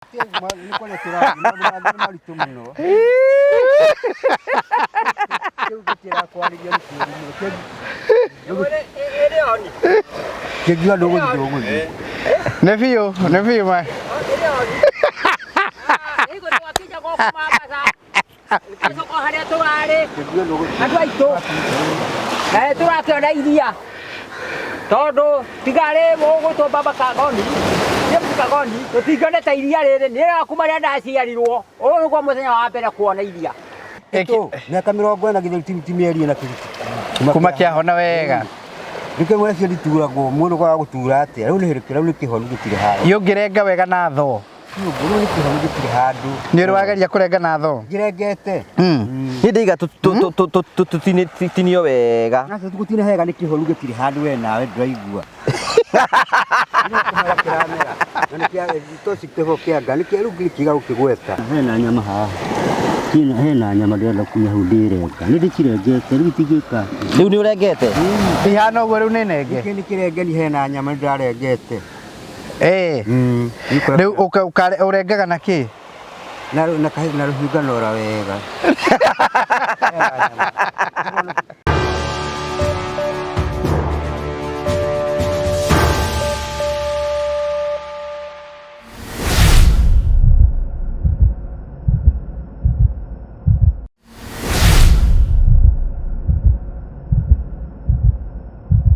Nĩ kũrĩa kĩrathi, maũndũ mangĩ nĩ maritũ mũno. Kĩu gĩtirakwarĩria nĩ kĩũru mũno. Kĩngiuga ndũgũthiĩ ndũgũthiĩ. Nĩ biũ, nĩ biũ ma. Tũcoka harĩa tũrarĩ andũ aitũ na nĩ tũrakĩona iria tondũ tigarĩ ũgũtwo baba Kagoni James Kagoni tũtingĩonete iria rĩrĩ nĩ kuma rĩrĩa ndaciarirwo ũyũ nĩguo mũthenya wa mbere kuona iria. Ĩtũ, mĩaka 40 githĩ ti mĩeri ĩna kĩrĩti. Kuma kĩahona wega. Nĩkĩo mwana cio ndituragwo, mũndũ kwaga gũtura atĩa? Rĩu nĩ rĩu nĩ kĩhonu gĩtirĩ handũ. Ĩ ũngĩrenga wega na thoo. Rĩu nĩ kĩhonu gĩtirĩ handũ. Nĩ ũrĩ wageria kũrenga na thoo? Njirengete. Niĩ ndaiga tũtinio wega. Aca tũgũtina hega nĩ kĩhonu gĩtirĩ handũ we nawe ndũraigua. Kĩmera kĩramera. Na nĩ kĩa toci kĩho kĩa nga nĩ kĩa rĩu kĩga gũkĩgweta. Hena nyama haha. Hena nyama ndĩrenda kunya hau ndĩrenga. Nĩ ndĩcirengete rĩu itingĩka. Rĩu nĩ ũrengete? Ihana ũguo rĩu nĩ nenge. Gĩkĩ nĩ kĩrengeni hena nyama nĩ ndĩrarengete. Eh. Rĩu ũrengaga na kĩ? Na na na rũhiũ nganora wega.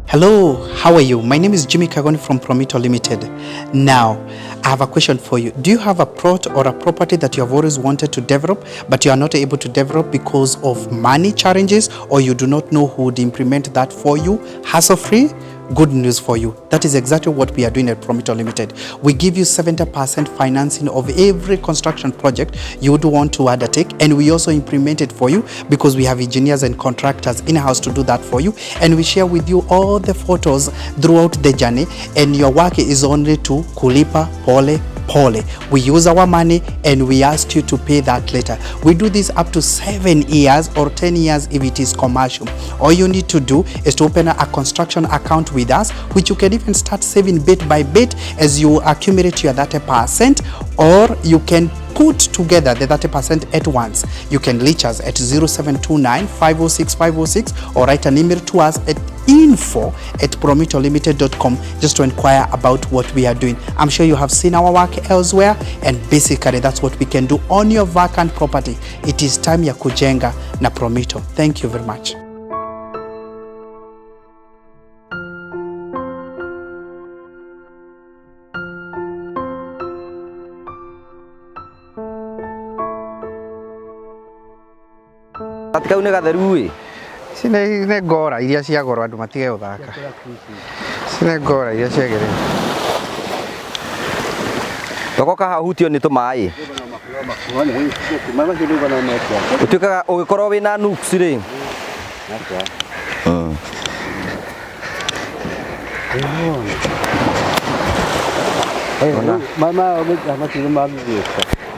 Hello, how are you? My name is Jimmy Kagoni from Promito Limited. Now, I have a question for you. Do you have a plot or a property that you have always wanted to develop, but you are not able to develop because of money challenges, or you do not know who would implement that for you hassle-free? Good news for you. That is exactly what we are doing at Promito Limited. We give you 70% financing of every construction project you would want to undertake, and we also implement it for you because we have engineers and contractors in-house to do that for you, and we share with you all the photos throughout the journey, and your work is only to kulipa pole pole. We use our money and we ask you to pay that later. We do this up to 7 years or 10 years if it is commercial. All you need to do is to open a construction account with us, which you can even start saving bit by bit as you accumulate your 30%, or you can put together the 30% at once. You can reach us at 0729 506 506 or write an email to us at info@promitolimited.com just to inquire about what we are doing. I'm sure you have seen our work elsewhere, and basically that's what we can do on your vacant property. It is time ya kujenga na Promito. Thank you very much. Gati kau nĩ gatheru ĩ. Ici nĩ ngora iria cia goro andũ matige gũthaka. Ici nĩ ngora iria ciagĩrĩire. Toko kaha hutio nĩ tũmaĩ. Ũtuĩkaga ũgĩkorwo wĩna nuks rĩ.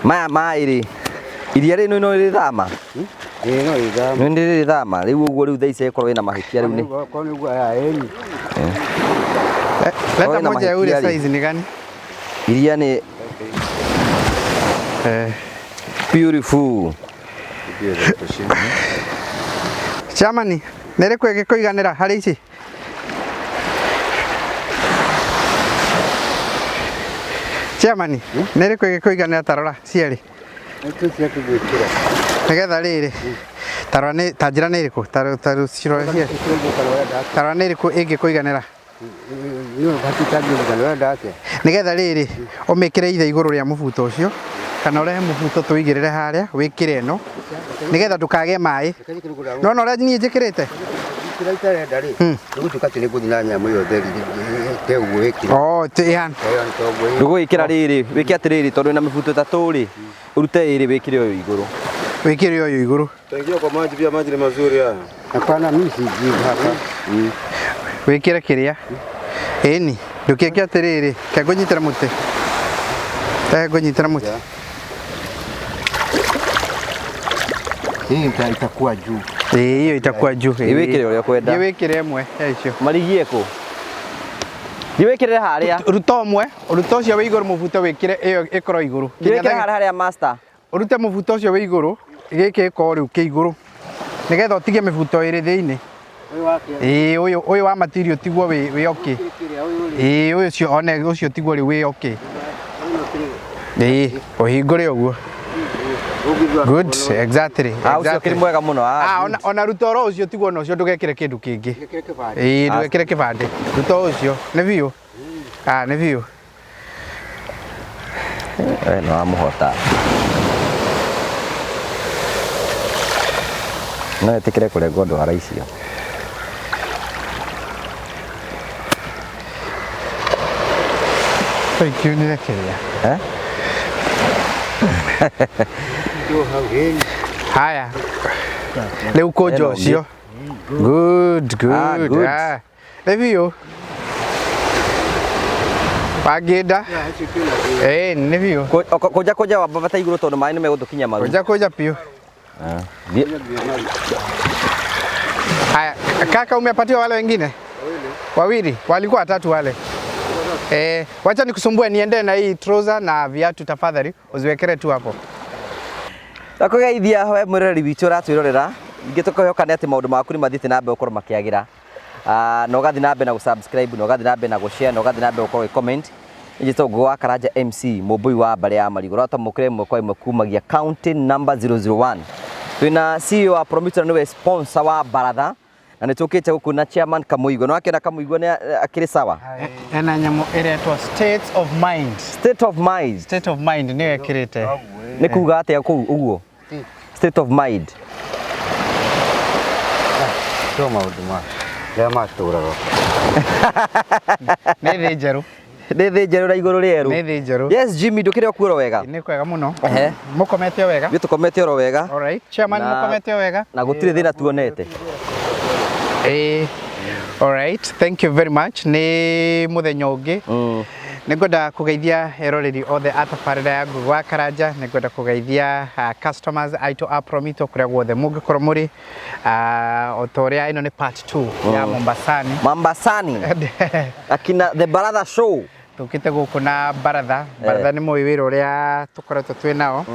Maya maĩ rĩ, iria rĩ no rĩthama? Ĩĩ no rĩthama. Nĩ rĩthama rĩu ũguo rĩu thaa ici ĩkorwo ĩna mahĩtia rĩu nĩ. Leta moja ya ule size ni gani? Iria nĩ beautiful. Chairman, nĩ rĩkũ ĩgĩkũiganĩra harĩ ici? Chairman, nĩ rĩkũ ĩgĩkũiganĩra ta rora cierĩ? Nĩgetha rĩrĩ tarora nĩ ta njĩra nĩ ĩrĩkũ ta cirore cierĩ tarora nĩ ĩrĩkũ ĩngĩkũiganĩra nĩgetha rĩrĩ ũmĩkĩre ithe igũrũ rĩa mũbuto ũcio kana ũrehe mũbuto tũigĩrĩre harĩa wĩkĩre ĩno nĩgetha ndũkagĩe maĩ no na ũrĩa niĩ njĩkĩrĩte Kĩrĩa itarenda rĩ nĩgũtuĩka atĩ nĩngũthiĩ na nyamũ ĩyo theri te ũguo wĩkĩre. Oh, ĩhana. Ndũgũgĩkĩra rĩrĩ wĩke atĩrĩrĩ tondũ wĩna mĩbuto ĩtatũ rĩ ũrute ĩrĩ wĩkĩre ũyũ igũrũ. Wĩkĩre ũyũ igũrũ. Taingia kwa maji pia, maji ni mazuri haya. Hapana, mimi sijui hapa. Wĩkĩre kĩrĩa ĩni ndũkĩke atĩrĩrĩ ke ngũnyitĩra mũtĩ te ngũnyitĩra mũtĩ. Hii itakuwa juu. Ĩĩ hiyo itakuwa juu. Ĩ wĩkĩre ũrĩa ũkwenda. Ĩ wĩkĩre ĩmwe ya icio. Marigie kũ? Thiĩ wĩkĩrĩre harĩa. Ruta ũmwe, ruta ũcio wĩ igũrũ mũbuto wĩkĩre ĩyo ĩkorwo igũrũ. Thiĩ wĩkĩre harĩa harĩa master. Ũrute mũbuto ũcio wĩ igũrũ, gĩkĩ gĩkorwo rĩu kĩ igũrũ. Nĩgetha ũtigie mĩbuto ĩrĩ thĩinĩ. Ĩĩ ũyũ ũyũ wa material tiguo wĩ wĩ okay. Ĩĩ ũyũ ũcio one ũcio tiguo rĩu wĩ okay. Ĩĩ ũhingũre ũguo. Good, exactly. Ah, ũcio ũkĩrĩ mwega mũno. Ah, Ah, good. ona ruta oro ũcio tiguo ona ũcio ndũgekĩre kĩndũ kĩngĩ. Ĩĩ ndũgekĩre kĩbandĩ. Ruta ũcio nĩ biũ. Ah, nĩ biũ. We nĩ wamũhota. No etĩkĩre kũrengwo ndwara icio. Thank you nĩ kĩrĩa. Eh? Haya. Rĩu kũnja Ĩno ũcio. Good, good. Ah, good. Ah, Nĩ biũ. Wangĩnda? Ĩĩ nĩ biũ. Kũnja kũnja wambata igũrũ tondũ maĩ nĩ megũtũkinya maru. Kũnja kũnja biũ. Thiĩ. Haya, kaka umepatiwa wale wengine? Wawili, walikuwa watatu wale. Eh, wacha nikusumbue niende na hii trouser na viatu tafadhali, uziwekere tu hapo. Ndakũgeithia we mwĩroreri witũ ũratwĩrorera ingĩ tũkehoka nĩ atĩ maũndũ maku nĩ mathiĩte na mbere gũkorwo makĩagĩra. Ah, na ũgathiĩ na mbere na gũ-subscribe na ũgathiĩ na mbere na gũ-share na ũgathiĩ na mbere gũkorwo ũgĩ-comment. Njĩtagwo Ngũgĩ wa Karanja MC mũmbũi wa mbarĩ ya Marigũ ũratamũkĩra ĩmwe kwa ĩmwe kumagia county number 001. Twĩna CEO wa Promito na nĩwe sponsor wa baratha na nĩ tũkĩte gũkũ na chairman Kamũigua. Nĩ wakĩona Kamũigua nĩ akĩrĩ sawa. Ena nyamũ ĩretwo state of mind. State of mind State of mind nĩyo ĩkĩrĩte. nĩ kuga atĩa kũu ũguo? State of mind. To maũndũ ma rĩa matũraga. Nĩ thĩ njerũ. Nĩ thĩ njerũ na igũrũ rĩerũ. Nĩ thĩ njerũ. Yes Jimmy ndũkĩrĩ o kuo oro wega. Nĩ kwega mũno. Ehe. Mũkomete o wega? Ithuĩ tũkomete oro wega. Alright. Chairman mũkomete o wega? Na gũtirĩ thĩna tuonete. Ĩĩ. Alright, thank you very much. Nĩ mũthenya ũngĩ. Nĩ ngwenda kũgeithia eroreri othe a tabarĩra ya Ngũgĩ wa Karanja, nĩ ngwenda kũgeithia customers aitũ a Promito kũrĩa guothe mũngĩkorwo mũrĩ. O ta ũrĩa ĩno nĩ part 2 ya Mombasani. Mombasani akina the Baratha show. Tũkĩte gũkũ na baratha. Baratha nĩ mũĩ wĩra ũrĩa tũkoretwo twĩ nao.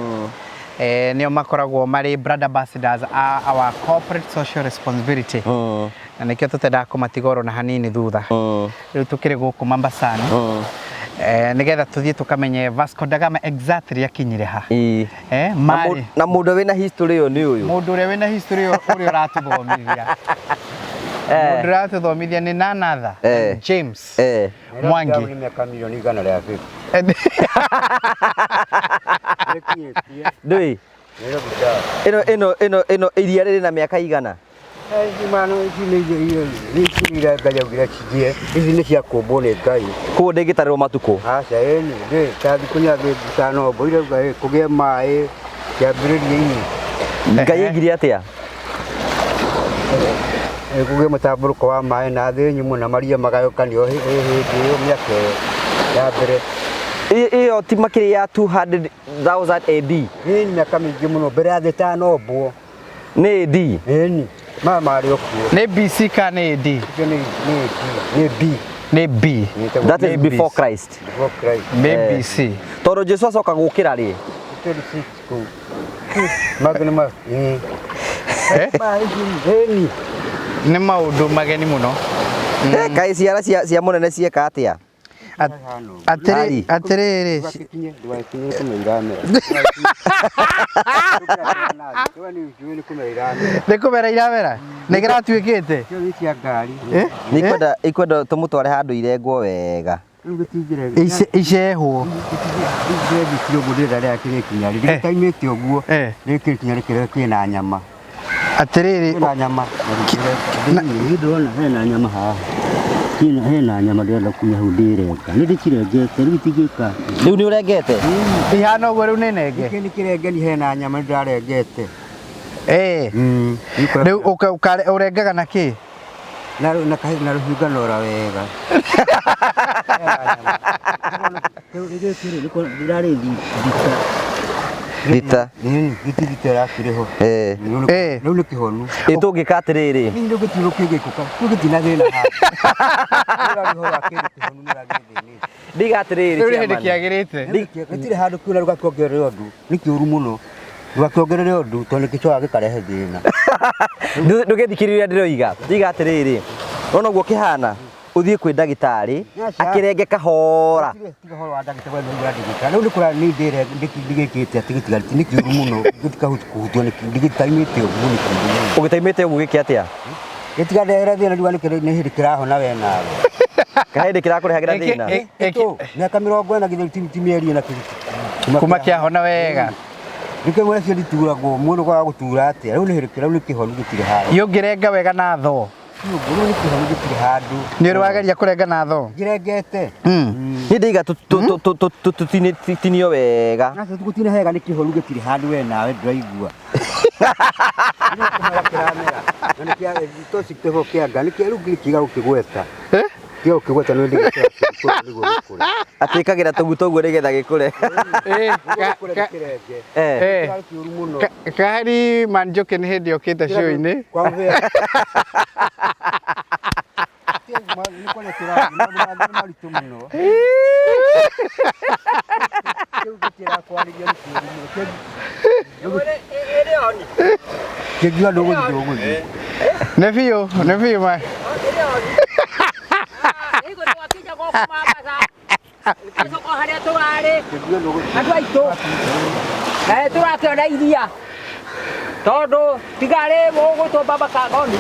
Nĩo makoragwo marĩ brand ambassadors a our corporate social responsibility. Na nĩkĩo tũtendaga kũmatiga oro na hanini thutha. Rĩu tũkĩrĩ gũkũ Mombasani. Nĩgetha tũthiĩ tũkamenye Vasco da Gama exactly akinyire ha. Ĩĩ. Marĩ Na mũndũ wĩna history ĩyo nĩ ũyũ. mũndũ ũrĩa wĩna history ĩyo ũrĩa ũratũthomithia. Mũndũ ũratũthomithia nĩ none other than James Mwangi. Nĩ mĩaka milioni igana rĩa 50. Ndũĩ. Nairobi town. Ĩno ĩno ĩno ĩno iria rĩrĩ na mĩaka igana. Ici mano ici nĩ irio ici iria Ngai augire cithie. Ici nĩ cia kũmbwo nĩ Ngai. Koguo ndĩngĩtarĩrwo matukũ. Aca ĩni ndĩ ta thikũ ithano irauga kũgĩe maĩ kĩambĩrĩria-inĩ. Ngai aigire atĩa? Kũgĩe mũtambũrũko wa maĩ na thĩ nyũmũ na maria magayũkanio hĩndĩ ĩyo mĩaka ĩyo ya mbere. Ĩyo ti makĩria ya 200,000 AD. Ĩni mĩaka mĩingĩ mũno mbere ya thĩ ĩtanombwo. Nĩ AD. Ĩni maya marĩ o kuo. Nĩ BC kana nĩ AD? Icio nĩ nĩ B. Nĩ B. That is before Christ. Before Christ. Nĩ BC. Tondũ Jesu acoka gũkĩra rĩ. 26 kũu. Mangĩ nĩ ma ĩĩ. Ĩni. Nĩ maũndũ mageni mũno. Kaĩ ciara cia mũnene cieka atĩa? Atĩrĩ atĩrĩrĩ Ndũgakikinye nĩ kũmera iramera. Nĩ kũmera iramera. Nĩ kũmera iramera? Nĩ kĩratuĩkĩte? Icio nĩ cia ngari. Nĩ ikwenda tũmũtware handũ irengwo wega. Rĩu gĩtingĩrengwo. Icehwo. Gĩtingĩrengwo ũguo ndĩrenda rĩrĩa kĩrĩkinya. Rĩrĩa gĩtaimĩte ũguo rĩkĩrĩ kinya rĩkĩrĩa kĩna nyama. Atĩrĩrĩ Kĩna nyama. Niĩ ndĩrona hena nyama haha. Hena nyama ndĩrenda kunya hau ndĩrenga. Nĩ ndĩcirengete rĩu itingĩka. Rĩu nĩ ũrengete? Ihana ũguo rĩu nĩ nenge. Gĩkĩ nĩ kĩrengeni hena nyama nĩ ndĩrarengete. Rĩu ũrengaga na kĩ? Na rũhiũ nganora wega. Thita. Gĩtirĩ thita ĩrakĩrĩ ho. Eh. Eh. Rĩu nĩ kĩhonu. Ĩ tũngĩka atĩrĩrĩ. Nĩ gũtirĩ kĩngĩkũka. Gũtirĩ na thĩna haha. Ũrarĩ ũhoro wa kĩndũ kĩhonu nĩ ũragĩthĩnĩte. Ndiga atĩrĩrĩ. Rĩu nĩ hĩndĩ chairman. kĩagĩrĩte. Gĩtirĩ handũ kĩu na ndũgakĩongerere ũndũ. Nĩ kĩũru mũno. Ndũgakĩongerere ũndũ tondũ nĩkĩcokaga gĩkarehe thĩna. Ndũgĩthikĩrĩria ndĩroiga. Ndiga atĩrĩrĩ. Wona ũguo kĩhana ũthiĩ kwĩ ndagĩtarĩ Aca. akĩrenge kahora. Tiga ũhoro wa ndagĩtarĩ we nĩ ndagĩtarĩ. Rĩu nĩ kũra nĩ ndĩre ndigĩkĩte atĩ gĩtigarĩte nĩ kĩũru mũno. Gĩtikahutio nĩ ndigĩtaimĩte ũguo nĩ kĩũru mũno. Ũgĩtaimĩte ũguo gĩke atĩa? Gĩtigandehere thĩna riuga nĩ hĩndĩ kĩrahona we nawe. Kahĩndĩ kĩrakũrehagĩra thĩna. Mĩaka 40 githĩ ti mĩeri ĩna kĩrĩ. Kuma kĩahona wega. Nĩkĩo mwene cio ndituragwo mũndũ kwaga gũtura atĩa. Rĩu nĩ hĩndĩ rĩu nĩ kĩhonu gĩtirĩ handũ. Ũngĩrenga wega na thoo. Rĩu nĩ kĩhonu gĩtirĩ handũ. Nĩ ũrĩ wageria kũrenga na thoo. Ngĩrengete. Niĩ ndaiga tũtinio wega. Nacio tũgũtina hega nĩ kĩhonu gĩtirĩ handũ we nawe ndũraigua. Nĩ kũmera kĩramera. Na nĩ kĩa tũcitĩho kĩanga nĩ kĩa rĩu kĩga gũkĩgweta. Eh? Kĩga gũkĩgweta nĩ ndĩgĩkĩra nĩguo gĩkũre. Atĩkagĩra tũguta ũguo nĩgetha gĩkũre. Eh, Gĩkũre gĩkĩrenge. Eh. Eh. Kĩrarĩ kĩũru mũno. Kahari Manjũkĩ nĩ hĩndĩ okĩte show-inĩ. Kwa mũhĩa. Nĩ kũrĩa kĩrathiĩ, maũndũ mangĩ nĩ maritũ mũno. Kĩu gĩtirakwarĩria nĩ kĩũru mũno. Ĩrĩ oni. Kĩngiuga ndũgũthiĩ ndũgũthiĩ. Nĩ biũ, nĩ biũ ma. Ĩrĩ oni. Ĩgo twakinya gũkũ Mombasa. Tũcoka harĩa tũrarĩ. Kĩngiuga ndũgũthiĩ. Andũ aitũ. Na tũrakĩona iria. Tondũ tigarĩ ũgũtwo Baba Kagoni.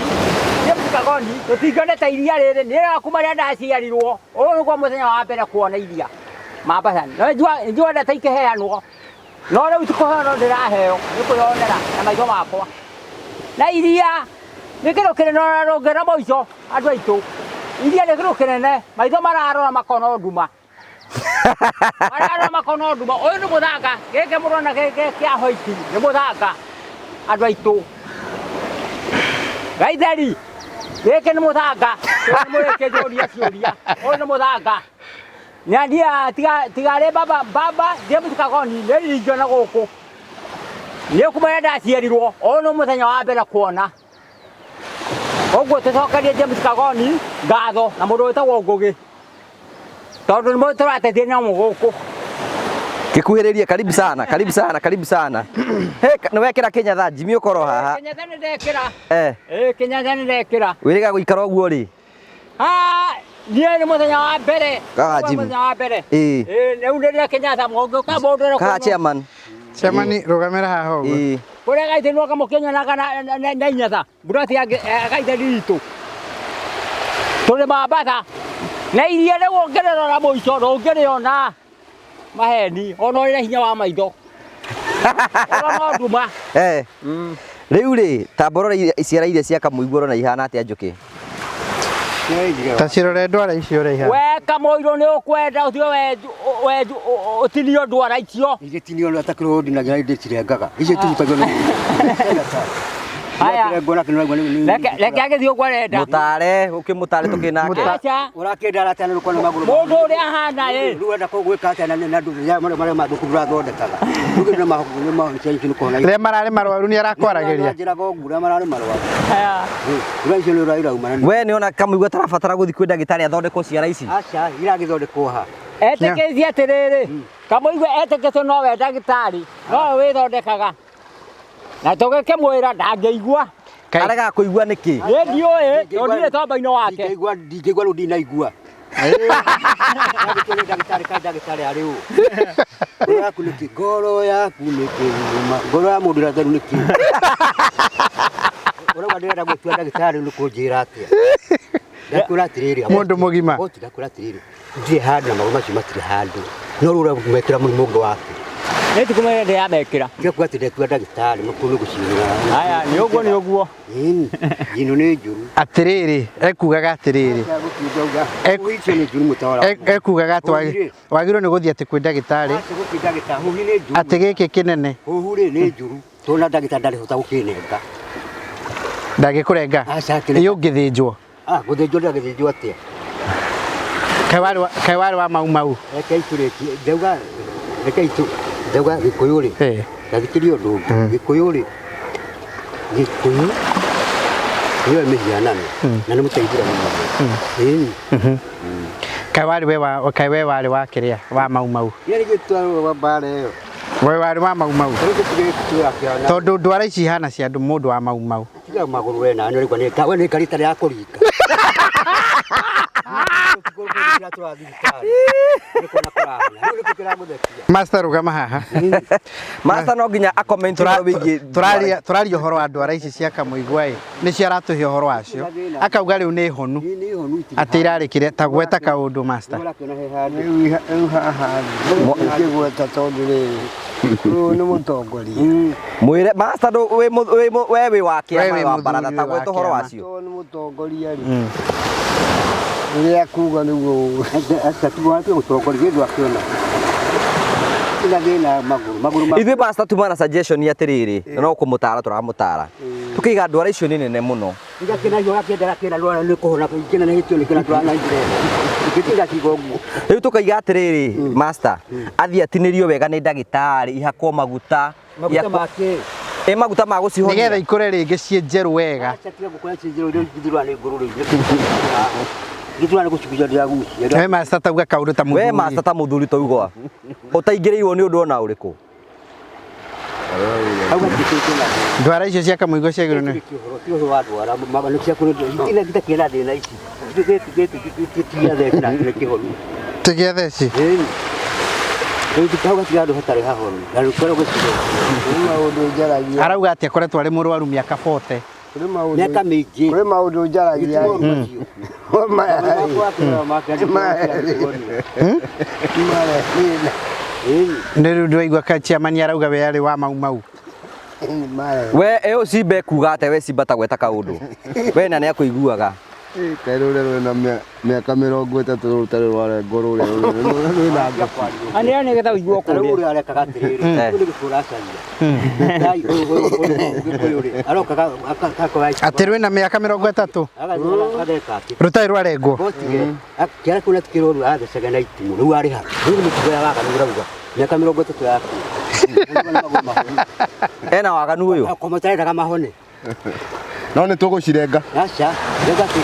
James Kagoni, tũtingĩonete iria rĩrĩ. Nĩ kuma rĩrĩa ndaciarirwo. Ũyũ nĩguo mũthenya wa mbere kuona iria. Mombasa. No njuonete ikĩheanwo. No rĩu ti kũheanwo ndĩraheo, nĩ kwĩyonera na maitho makwa. Na iria nĩ kĩndũ kĩnene ona ndũngĩona mũico andũ aitũ. Iria nĩ kĩndũ kĩnene, maitho mararora makona nduma. Mararora makona nduma. Ũyũ nĩ mũthanga, gĩkĩ mũrona gĩkĩ kĩa white nĩ mũthanga andũ aitũ. Gaitheri, gĩkĩ nĩ mũthanga, mũrĩkĩnjũria ciũria. Ũyũ nĩ mũthanga. Nyandia tigarĩ baba James Kagoni nĩ ringĩona gũkũ. Nĩ kuma rĩrĩa ndaciarirwo, ũyũ nĩ mũthenya wa mbere kuona. Ũguo tũcokerie James Kagoni ngatho na mũndũ wĩtagwo Ngũgĩ. Tondũ nĩ tũrateithia nyamũ gũkũ. Kĩkuhĩrĩrie, karibu sana, karibu sana, karibu sana. He, nĩ wekĩra kĩnyatha Jimmy ũkorwo haha. Kĩnyatha nĩ ndekĩra. Eh, Kĩnyatha nĩ ndekĩra. wĩrĩga gũikara ũguo rĩ? Ah, niĩ nĩ mũthenya wa mbere. Kaha Jimmy. Mũthenya wa mbere. Ĩĩ. Rĩu ndĩrĩa kĩnyatha mũngĩũka mũndũ ũrĩa Kaha chairman. Chairman rũgamĩra haha ũguo. Ĩĩ. Kũrĩa gaithĩ nĩoka mũkĩnyonaga na inyatha. Mburati ya gaithĩ ritũ. Tũrĩ Mombasa. Na iria rĩu ũngĩrĩrora mũico ndũngĩrĩona. Maheni, ona ũrĩ na hinya wa maitho. Ona no nduma. Eh. Rĩu rĩ, ta mborora ciara iria cia Kamũigua ũrona ihana atĩa Njũkĩ? Ta cirore ndwara icio ũrĩa ihana. We Kamũirũ nĩ ũkwenda ũthiĩ wenju ũtinio ndwara icio. Igĩtinio nĩ atakĩrwo ndinagira ndĩcirengaga. Icio tirutagio nĩ. Haya. Reke Reke agĩthiĩ ũguo arenda. Mũtare, ũkĩmũtare tũkĩnake. Aca. Ũrakĩenda atĩa nĩ rũkona magũrũ. Mũndũ ũrĩa ahana ĩ. Rĩu ũrenda gwĩka atĩa na andũ marĩa mathũku ndũrathondekaga. Rĩu nĩ mahoku nĩ mahoku nĩ kũhona. Rĩrĩa mararĩ marwaru nĩ arakwaragĩria. Njĩraga ũguo rĩrĩa mararĩ marwaru. Haya. Rĩu icio nĩ ũrauma. We nĩ ona Kamũigua tarabatara gũthiĩ kwĩ ndagĩtarĩ athondekwo ciara ici. Aca, iragĩthondekwo ha. Etĩkĩtie atĩrĩrĩ, Kamũigua etĩkĩtio nowe ndagĩtarĩ, nowe wĩthondekaga. Na tũgĩkĩmwĩra ndangĩigua. Aregaga kũigua nĩkĩ? Niĩ ndiũĩ, tondũ ndirĩ tombo-inĩ wake. Ndingĩigua rĩu ndinaigua. Ndagĩtarĩ nĩ ndagĩtarĩ kana ndagĩtarĩ arĩ ũ? Ngoro yaku nĩkĩ? Ngoro yaku nĩkĩ? Ngoro ya mũndũ ũrĩa theru nĩkĩ? Ũrauga ndĩrenda gwĩtua ndagĩtarĩ nĩ kũnjĩra atĩa? Ndakwĩra atĩrĩrĩ. Mũndũ mũgima. Ndakwĩra atĩrĩrĩ. Ndirĩ handũ na magũrũ macio matirĩ handũ. No rĩu ũramekĩra mũrimũ ũngĩ waku. Nĩ tikumenya ndĩramekĩra. Tiga kuga atĩ ndetua ndagĩtarĩ makũrũ nĩ gũciũra. Haya, nĩ ũguo nĩ ũguo. Njino nĩ njũru. Atĩrĩrĩ, ekugaga atĩrĩrĩ. Icio nĩ njũru mũtawara. Ekugaga atĩ wagĩrĩirwo nĩ gũthiĩ atĩ kwĩ ndagĩtarĩ. Huhi nĩ njũru. Atĩ gĩkĩ kĩnene. Huhu rĩ nĩ njũru. Tondũ na ndagĩtarĩ ndarĩhota gũkĩnenga. Ndangĩkũrenga. Aca, Ĩ ũngĩthĩnjwo. Gũthĩnjwo ndagĩthĩnjwo atĩa? Kaĩ warĩ wa mau mau. Reke itũrĩkie. Ndauga reke itũ. Ndauga Gĩkũyũ rĩ. Tathikĩria ũndũ ũngĩ. Gĩkũyũ rĩ, Gĩkũyũ nĩyo mĩhianano na nĩ mũteithũrani mũno. Ĩni. Kaĩ warĩ we wa kaĩ we warĩ wa kĩrĩa wa Mau Mau? Nĩ gĩtwarwo wa mbara ĩyo. We warĩ wa Mau Mau? Rĩu gĩtigĩtuĩra kĩana. Tondũ ndwara ici ihana cia andũ mũndũ wa Mau Mau. Tiga magũrũ we na nĩ nĩ we nĩ karita rĩa kũringa. Master rũgama haha. Master no nginya a comment ũhoro wĩgiĩ Tũraria tũraria ũhoro wa ndwara ici cia Kamũigua ĩ. Nĩ cio aratũhe ũhoro wacio. Akauga rĩu nĩ honu. Atĩ irarĩ kĩrĩa ta gweta kaũndũ master. Rĩu haha ngĩgweta tondũ rĩrĩ ũyũ nĩ mũtongoria. Mwĩre master ndũ wĩ we wĩ wa We kĩama wĩ wa mũthuri baratha ta wĩ wa gweta ũhoro kĩama. wacio. Tondũ nĩ mũtongoria rĩ, ũrĩa kuga nĩguo. Ithuĩ master tuma na suggestion atĩrĩrĩ, na no kũmũtara tũramũtara. Tũkaiga ndwara icio nĩ nene mũno. Rĩu tũkaiga atĩrĩrĩ, master athiĩ atinĩrio wega nĩ ndagĩtarĩ, ihakwo maguta, ĩ maguta ma Nĩgetha gũcihonia. ikũre rĩngĩ ciĩ njerũ wega. We master tauga kaũndũ ta We mũthuri. master ta mũthuri twaigua ũtaingĩrĩirwo nĩ ũndũ ona ũrĩkũ. Ndwara icio cia Kamũigua ciagĩrĩirwo nĩ tũgĩe theci. Kũrĩ maũndũ njaragia. Arauga atĩ akoretwo arĩ mũrwaru mĩaka 40. Kũrĩ maũndũ Mĩaka mĩingĩ. Kũrĩ maũndũ njaragia. Nĩ rĩu ndĩraigua ka chairman arauga we arĩ wa Mau Mau. We ĩyo Simba ekuga atĩa? We Simba ta gweta kaũndũ. We na nĩ akũiguaga. Kaĩ rũrĩa rwĩna mĩaka 30 rũtarĩ rwarengwo rũrĩa rwĩna ngũkũ. Anĩra nĩgetha ũigue Rĩu ũkũrĩa. ũrĩa arekaga atĩrĩrĩ, ũyũ nĩ gũtũra acaria. Tai, ũyũ Gĩkũyũ rĩ, arokaga akakoya Atĩ rwĩna mĩaka 30 atheka atĩ rũtarĩ rwarengwo. gotige kĩara kĩu natikĩrwo athecaga na itimũ rĩu arĩ ha rĩu nĩ mĩtugo ya waganu ũrauga mĩaka 30 yaku Ena waganu ũyũ. kamũtarendaga mahone. No nĩ tũgũcirenga. Aca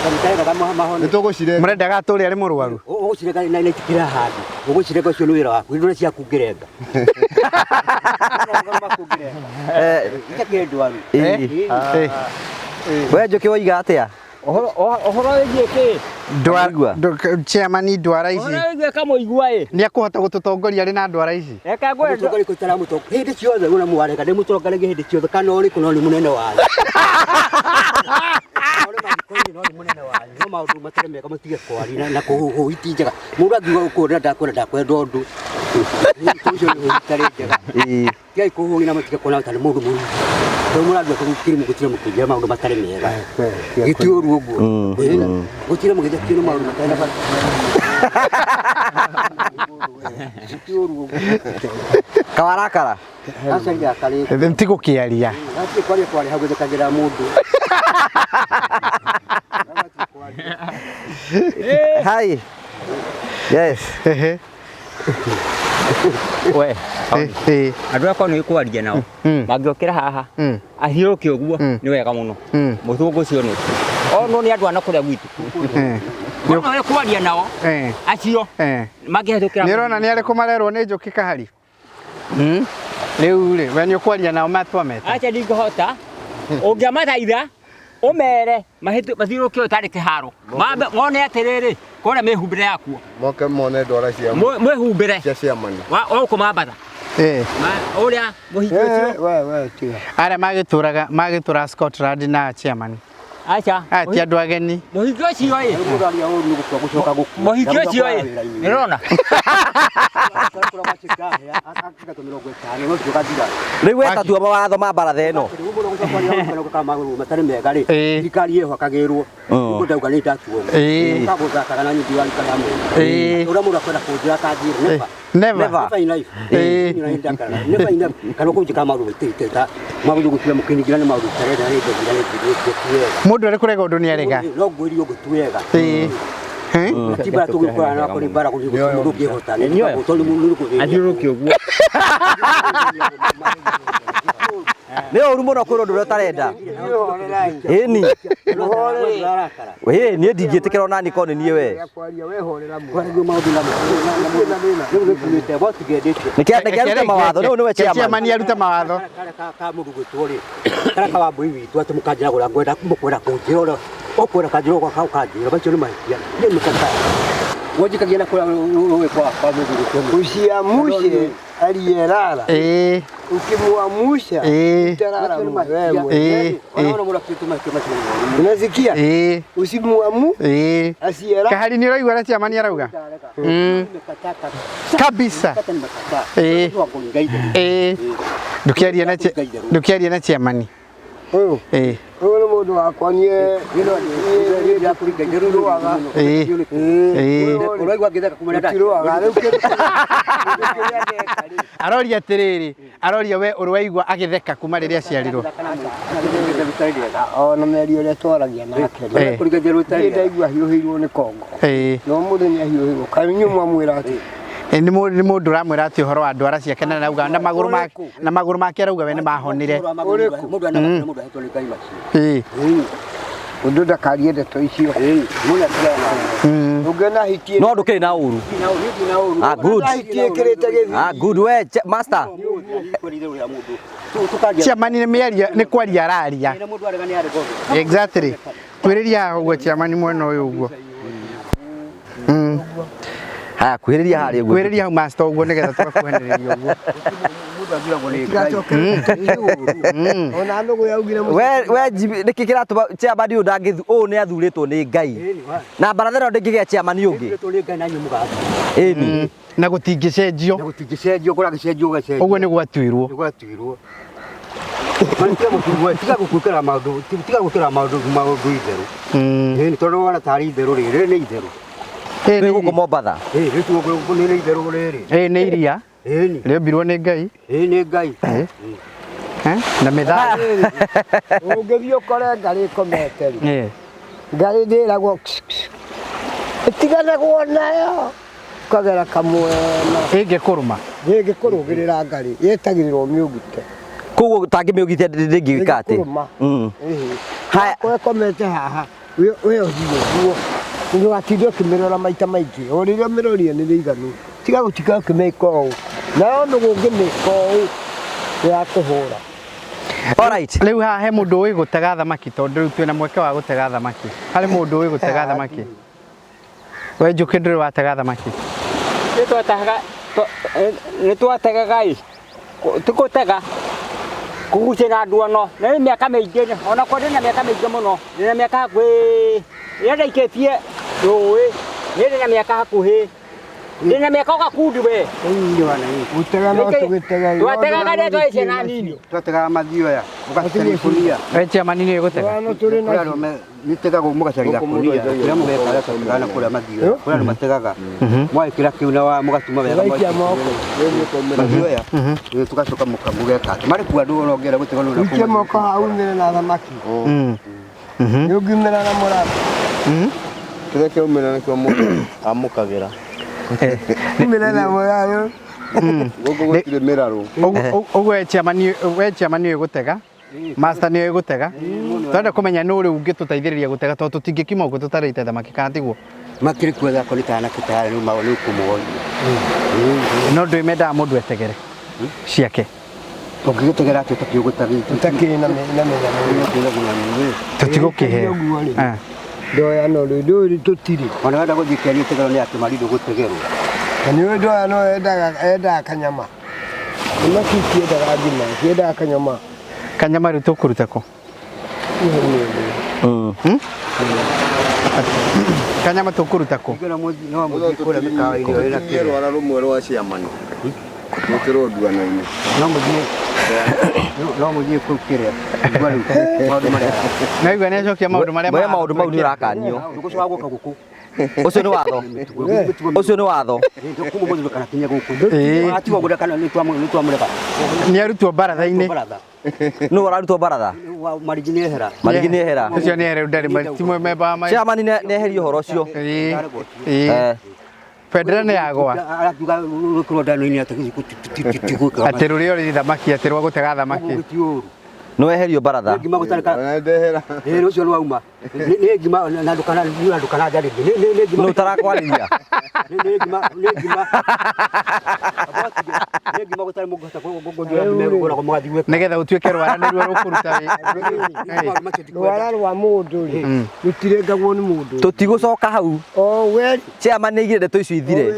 kamũtarendaga mahone. Nĩ tũgũcirenga. Mũrendaga atũre arĩ mũrwaru. Ũgũcirenga na itikĩra handũ ũgũcirenga ũcio nĩ wĩra waku ndũrĩ ciaku ngĩrenga. Itakĩrĩ ndwaru. Ĩ. Eh. We Njũkĩ woiga atĩa? Ũhoro wĩgiĩ kĩ? Ndwaigua? Chairman ndwara ici Ũhoro wĩgiĩ Kamũigua ĩ. nĩ akũhota gũtũtongoria arĩ na ndwara ici. Reke ngwĩre. Mũtongoria kũtara mũtongoria hĩndĩ ciothe ũna mwareka ndĩ mũtongoria hĩndĩ ciothe kana ũrĩkũ no nĩ mũnene wanyu. Ũrĩ mathiko-inĩ no nĩ mũnene wanyu no maũndũ matarĩ mega mũtige kwaria na kũhũhũ iti njega mũndũ angiuga ũkũrĩa ndakwenda ndakwenda ũndũ ũcio nĩ hũhi itarĩ njega. Ĩ. Tigai kũhũhi na mũtige kuona ta nĩ mũndũ mũru tondũ mũrandua kĩrĩ mũgũtira mũkĩnjĩra maũndũ matarĩ mega gĩti ũru ũguo gũtira mũgĩthekio nĩ maũndũ matarĩ na bata gĩti ũru ũguo. Kawarakara. Aca ndakarĩte. Ti gũkĩaria. Hatirĩ kwaria kwaria hau gũthekagĩra mũndũ. Hi. Yes. Ehe. We, Eh, andũ akwa nĩ kwaria nao. Mangĩokĩra haha athiũrũke ũguo nĩ wega mũno. Mũthũngũ ũcio nĩ. Ono nĩ andũ a na kũrĩa gwitũ. eh, Ono nĩ kwaria nao eh, acio eh. mangĩhetũkĩra. Nĩ ũrona nĩ arĩkũ marerwo nĩ Njũkĩ Kahari? Rĩu rĩ, we nĩ ũkwaria nao matwamete. Acha ndingĩhota. Ũngĩamathaitha ũmere mathiũrũke ũyũ tarĩ kĩharo. Mambe mone atĩrĩrĩ kũrĩa mĩhumbĩre yakuo. Moke mone ndwara cia Mwĩhumbĩre cia ciamani. wa gũkũ Mambatha. Eh. Ũrĩa mũhiki ũcio. We we tiga. Arĩa magĩtũraga magĩtũra Scotland na chairman. Acha. Aya ti andũ ageni. Mũhiki ũcio ĩ. Mũndũ aria ũru nĩ gũkua gũcoka gũkua. Mũhiki ũcio ĩ. Nĩũrona? Rĩu wetatua mawatho ma baratha ĩno. Matarĩ mega rĩ, Ĩĩ. thirikari ĩhakagĩrwo Mm. ũguo ndauga nĩ ndatuo Ĩĩ. gũthakaga na nyingĩ wa rika rĩa mũndũ Ĩĩ. ũrĩa mũndũ akwenda kũnjĩra akanjĩra never. Never. Never. Never in life. Ĩĩ. Never in life. Kana kũnjĩka maũndũ maitĩte maũndũ gũtira mũkĩningĩra nĩ maũndũ itarenda nĩ ndongira nĩ ngũtuwega Mũndũ arĩ kũrega ũndũ nĩ arega. No ngwĩrio ngũtuwega. Ĩĩ. Eh? Ti mbara tũgĩkora nako nĩ mbara gũthiĩ mũndũ ũngĩhota nĩ tondũ mũndũ nĩ kũthĩnia. Athiũrũrũke ũguo. Nĩ ũru mũno kwĩrwo ũndũ ũrĩa ũtarenda. Ĩni. Ĩ niĩ ndingĩtĩkĩra ona niĩ korwo nĩ niĩ we. Kwaria wehorera mũno. Kwaragia maũndũ na rĩu gĩkuĩte botigendĩtie Nĩkĩ nĩkĩ arute mawatho rĩu nĩwe Ke chairman. chairman arute mawatho. Kara ka mũndũ gwĩtwo rĩ kara ka wambui witũ atĩ mũkanjĩra ũrĩa ngwenda mũkwenda kũnjĩra ũrĩa ũkwenda kanjĩra ũguo ũkanjĩra macio nĩ mahĩtia niĩ mũkata wonjikagia na kũrĩa rũĩ kwa kwa mũndũ gwĩtwo Usiamushe aliyelala. Eh, Ukimuamusha Eh. utalala wewe. eh, eh, ona mũndũ akĩtwo mahĩtia macio nĩ moru. Unasikia? eh, Usimuamu eh. asiyelala. Kahari nĩ ũraigua ũrĩa chairman arauga? Mm. Kabisa. Eh. Eh. Ndũkĩarie na ndũkĩarie na chairman. Ũyũ Eh. ũyũ nĩ mũndũ wakwa niĩ Eh. Eh. tũtirũaga rĩu kĩndũ kĩrĩa ndeka rĩ Aroria atĩrĩrĩ, aroria we ũrĩ waigua agĩtheka kuma rĩrĩa aciarirwo. ona mĩario ĩrĩa twaragia nake rĩ Eh. niĩ ndaigua hiũhĩirwo nĩ kongo Eh. no mũndũ nĩ ahiũhĩirwo kaĩ inyuĩ mwamwĩra atĩ Eh, nĩ mũndũ ũramwĩra atĩ ũhoro wa ndwara ciake na arauga na magũrũ make na magũrũ make arauga we nĩ mahonire. Eh. ũndũ ndakarie ndeto icio ũngĩona hiti No ndũkĩrĩ na ũru. Ah good. hiti ĩkĩrĩte gĩthimi Ah good we master. Chairman nĩ mĩario nĩ kwaria araria. Exactly. Kwĩrĩria haha ũguo chairman mwena ũyũ ũguo. Mm. Haya kuhĩrĩria harĩa ũguo. Kwĩrĩria hau master ũguo nĩgetha tũgakuhanĩrĩria ũguo. ona nũgũ yaugire We we Jimmy, nĩkĩ kĩratũma chairman ũyũ ndangĩthu ũũ nĩ athurĩtwo nĩ Ngai. Na baratha ĩno ndĩngĩgĩa chairman ũngĩ. Ĩni. Na gũtingĩcenjio. Gũtingĩcenjio kũrĩa gĩcenjio gũgacenjio. Ũguo nĩ gwatuirwo. Nĩgwatuirwo. Tiga gũkwĩkĩra maũndũ tiga gwĩkĩra maũndũ maũndũ itherũ. Mm. Ĩni tondũ wona tarĩ itherũ rĩ rĩrĩ nĩ itherũ. Ĩĩ Twĩ nĩ gũkũ iria. Mombatha. Ĩĩ rĩu gũkũ nĩ itherũ rĩrĩ. Ĩĩ nĩ iria Ĩni rĩombirwo nĩ Ngai. ĩĩ nĩ Ngai. Eh? Na mĩthanga. ũngĩthiĩ ũkore ngarĩ ĩkomete rĩ Eh. ngarĩ ndĩragwo ĩtiganagwo nayo ũkagera kamwena Ĩngĩkũrũma. ĩngĩkũrũgĩrĩra ngarĩ yetagĩrĩrwo mĩũgite Koguo tangĩmĩũgitia ndĩngĩgĩka atĩ. Ĩngĩkũrũma. Mm. Haya Haya ĩkomete haha we ũthiĩ ũguo ndũgatinde ũkĩmĩrora maita maingĩ o rĩrĩa ũmĩrorire nĩ rĩiganu tiga gũtinda ũkĩmĩka ũũ nayo nũgũ ũngĩmĩka ũũ nĩyakũhũra. All right. Rĩu haha he mũndũ ũĩ gũtega thamaki tondũ rĩu twĩna mweke wa gũtega thamaki. Harĩ mũndũ ũĩ gũtega thamaki. We Njũkĩ ndũrĩ watega thamaki. Nĩ twategaga ĩ ti gũtega kũgucia na nduano na nĩ mĩaka mĩingĩ ona kwa ndĩna mĩaka mĩingĩ mũno ndĩna mĩaka hakuhĩ ĩrĩa ndaikĩtie rũĩ niĩ ndĩna mĩaka hakuhĩ ndĩna mĩaka o gakundi we. Gũtega no tũgĩtega Twategaga rĩrĩa twarĩ ciana nini. Twategaga mathioya ũgacaria ikũnia. We chairman nĩ ũĩ gũtega. Ndwano tũrĩ Kũrĩ andũ nĩtegagwo mũgacaria gakũnia kũrĩa mũgeka gatega na kũrĩa mathioya kũrĩ andũ mategaga mwagĩkĩra kĩu na mũgatuma wega Ũgaikia moko. mathioya tũgacoka mũgeka atĩ marĩ kuo andũ ona ũngĩenda gũtega nĩ Ũikie moko hau umĩre na thamaki. Nĩ ũngiumĩra na mũramba. Kĩrĩa kĩaumĩra nĩkĩo mũndũ amũkagĩra. Umĩre na mũramba. Gũkũ gũtirĩ mĩrarũ. Ũguo we chairman we chairman nĩ ũĩ gũtega. Master nĩ ũĩ gũtega. Twenda kũmenya nũ rĩu ũngĩtũteithĩrĩria gũtega tondũ tũtingĩkiuma gũkũ tũtarĩte thamaki kana tiguo. Makĩrĩ kuo thako nĩ kana kĩtara rĩu rĩu kũmoria. No ndũĩ mendaga mũndũ etegere ciake. Ũngĩgĩtegera atĩ ũtakĩũĩ gũtega Ũtakĩrĩ na mĩnyamũ. Tũtigũkĩheo. Ũguo rĩ. Ndoyano rĩ ndũĩ tũtirĩ. Ona wenda gũthiĩ kĩario ĩtegerwo nĩ atĩ marindo gũtegerwo. Na nĩ ũĩ ndoyano yendaga kanyama. Thamaki itiendaga ngima, ciendaga kanyama. Kanyama rĩu tũkũruta kũ? Kanyama tũkũruta kũ? No mũthiĩ kũrĩa mĩkawa-inĩ ĩyo ĩna Tũtigie rwara rũmwe rwa ciamani. Rũkĩrwo nduano-inĩ. No mũthiĩ no mũthiĩ kũu kĩrĩa igua rĩu maũndũ marĩa Naigua nĩ acokia maũndũ marĩa We maũndũ mau nĩ ũrakanio. Ndũgũcoka gũka gũkũ. Ũcio nĩ watho. Ũcio nĩ watho. Kuma mũthĩ ndũkanakinye gũkũ. Ĩĩ. Atiga ũguo kana nĩ twamũreka. Nĩ arutwo baratha-inĩ. Baratha. Nũ ũrarutwo baratha? Marigi nĩ ehera. Marigi nĩ ehera. Ũcio nĩ ehere ndarĩ ti memba wa Chairman nĩ eherie ũhoro ũcio. Ĩĩ. Ĩĩ. Eh. Bendera nĩ yagwa. Arakiuga rwĩkĩrwo ndano-inĩ atĩ tigwĩkĩrwo. Atĩ rũrĩa ũrĩ thamaki atĩ rwa gũtega thamaki. Ti ũru. Nĩ weherio baratha. Ngima gũtarĩ Ona ndehera. Ĩĩ ũcio nĩ wauma. Nĩ ngima na ndũkana na ndũkananjarĩrie. Nĩ ngima. Nũ ũtarakwarĩria? Nĩ ngima nĩ ngima. Nĩ ngima gũtarĩ mũngĩhota kũnjũra megũkũra mũgathiĩ gwĩka. Nĩgetha ũtuĩke rwara nĩruo rũkũruta wĩ. Rwara rwa mũndũ rĩ rũtirengagwo nĩ mũndũ. Tũtigũcoka hau. O we Chairman nĩ aigire ndeto icio ithire.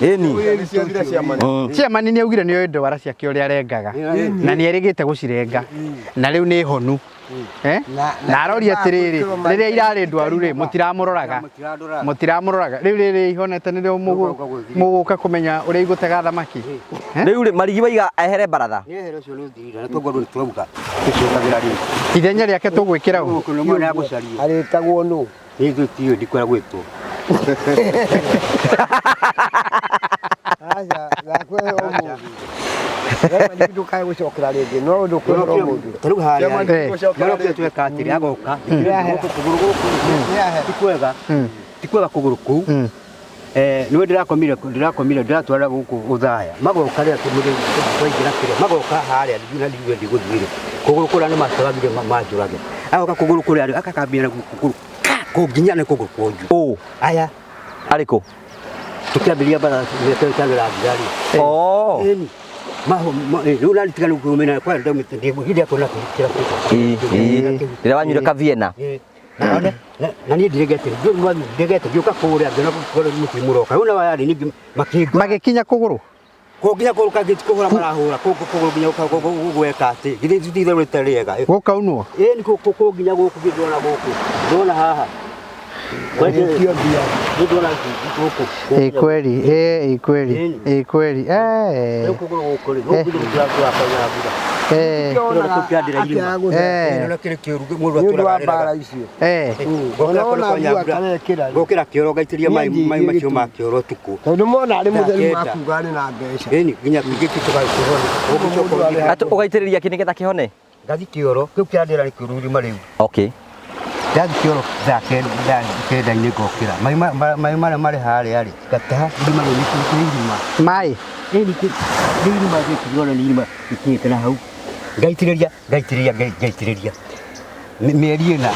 Ĩni. Ciathira chairman. Chairman nĩ augire nĩ oĩ ndwara ciake ũrĩa arengaga na nĩ erĩgĩte gũcirenga na rĩu nĩ honu. Eh? Na aroria atĩrĩrĩ, rĩrĩa irarĩ ndwaru rĩ, mũtiramũroraga. Mũtiramũroraga. Rĩu rĩrĩ ihonete nĩrĩo mũgũka kũmenya ũrĩa igũtega thamaki. Eh? Rĩu rĩ Marigi waiga ehere baratha. Nĩ ehera ũcio nĩ ũthirire na toguo andũ nĩ twauga. Tũcokagĩra rĩu. Ithenya rĩake tũgwĩkĩra ũ? Gũkũ nĩ mwena ya gũcario. arĩtagwo nũ? Nĩ ithuĩ tiũĩ ndikwenda gwĩtwo. Aca ndakwehe ũmũthĩ. We ndũkae gũcokera rĩngĩ no ndũkwehera ũmũthĩ. Ta rĩu harĩa Chairman Eh. gũcokera marĩa rĩngĩ. tweka atĩrĩ agoka gũkũ kũgũrũ gũkũ ti kwega ti kwega kũgũrũ kũu. Nĩwe ndĩrakomire ndĩrakomire ndĩratwara gũkũ ũthaya magoka rĩrĩa twaingĩra kĩrĩa magoka harĩa na ndigue ndigũthiĩ kũgũrũ kũrĩa nĩ matwagire manjũrage agoka kũgũrũ kũrĩa akakambia na kũgũrũ kũnginya nĩ kũgũrũ kwonju Ũ aya arĩkũ? tũkĩambĩrĩria bara mĩaka ĩtano ĩrathira rĩ. Oh. Ĩni. Maho rĩu naritigana kũmena kwa ndaumĩte ndĩ kuona kĩra Ĩ, ĩ. Rĩrĩa wanyuire ka Vienna. Na niĩ ndiregete ndiregete ngĩũka kũrĩa ngĩona kũrĩa mũtĩ mũroka rĩu na wayarĩ ningĩ makĩngora Magĩkinya kũgũrũ. kũnginya kũgũrũ kangĩ ti kũhũra marahũra kũgũrũ nginya gweka atĩ githĩ ti itherũ rĩtarĩ rĩega. Gũkaunwo. Ĩni kũnginya gũkũ ndĩrona gũkũ ndĩrona haha Gĩtio mbia. ndĩrona gũkũ. Ĩ kweli, ĩ kweli, ĩ kweli. Eh. Rĩu kũgũrũ gũkũ rĩ gũkũ ndĩrona mbura. Eh. Kĩronda kĩu kĩandĩra irima. Eh. Kĩronda kĩrĩ kĩũru mũndũ Nĩ ũndũ wa atũraga mbara arĩraga. icio. Eh. Ona ona mbua karekĩra. Ngokĩra kĩoro ngaitĩrĩria maĩ maĩ macio ma kĩoro ũtukũ. Tondũ mona arĩ mũtheru Kenda. makuga arĩ na mbeca. Ĩni nginya kĩngĩ tũgakĩhona. Ũgũcoka Atĩ ũgaitĩrĩria kĩ nĩgetha kĩhone? ngathi kĩoro kĩu kĩandĩra nĩ kĩũru irima rĩu. Okay. Ndathi kĩoro thaa kenda-inĩ ngokĩra. Maĩ marĩa marĩ harĩa rĩ ngataha irima rĩu nĩ kĩrĩ irima. Maĩ. Ĩni nĩ irima gĩkĩ ndĩrona nĩ irima ikinyĩte na hau. Ngaitĩrĩria ngaitĩrĩria ngaitĩrĩria. Mĩeri ĩna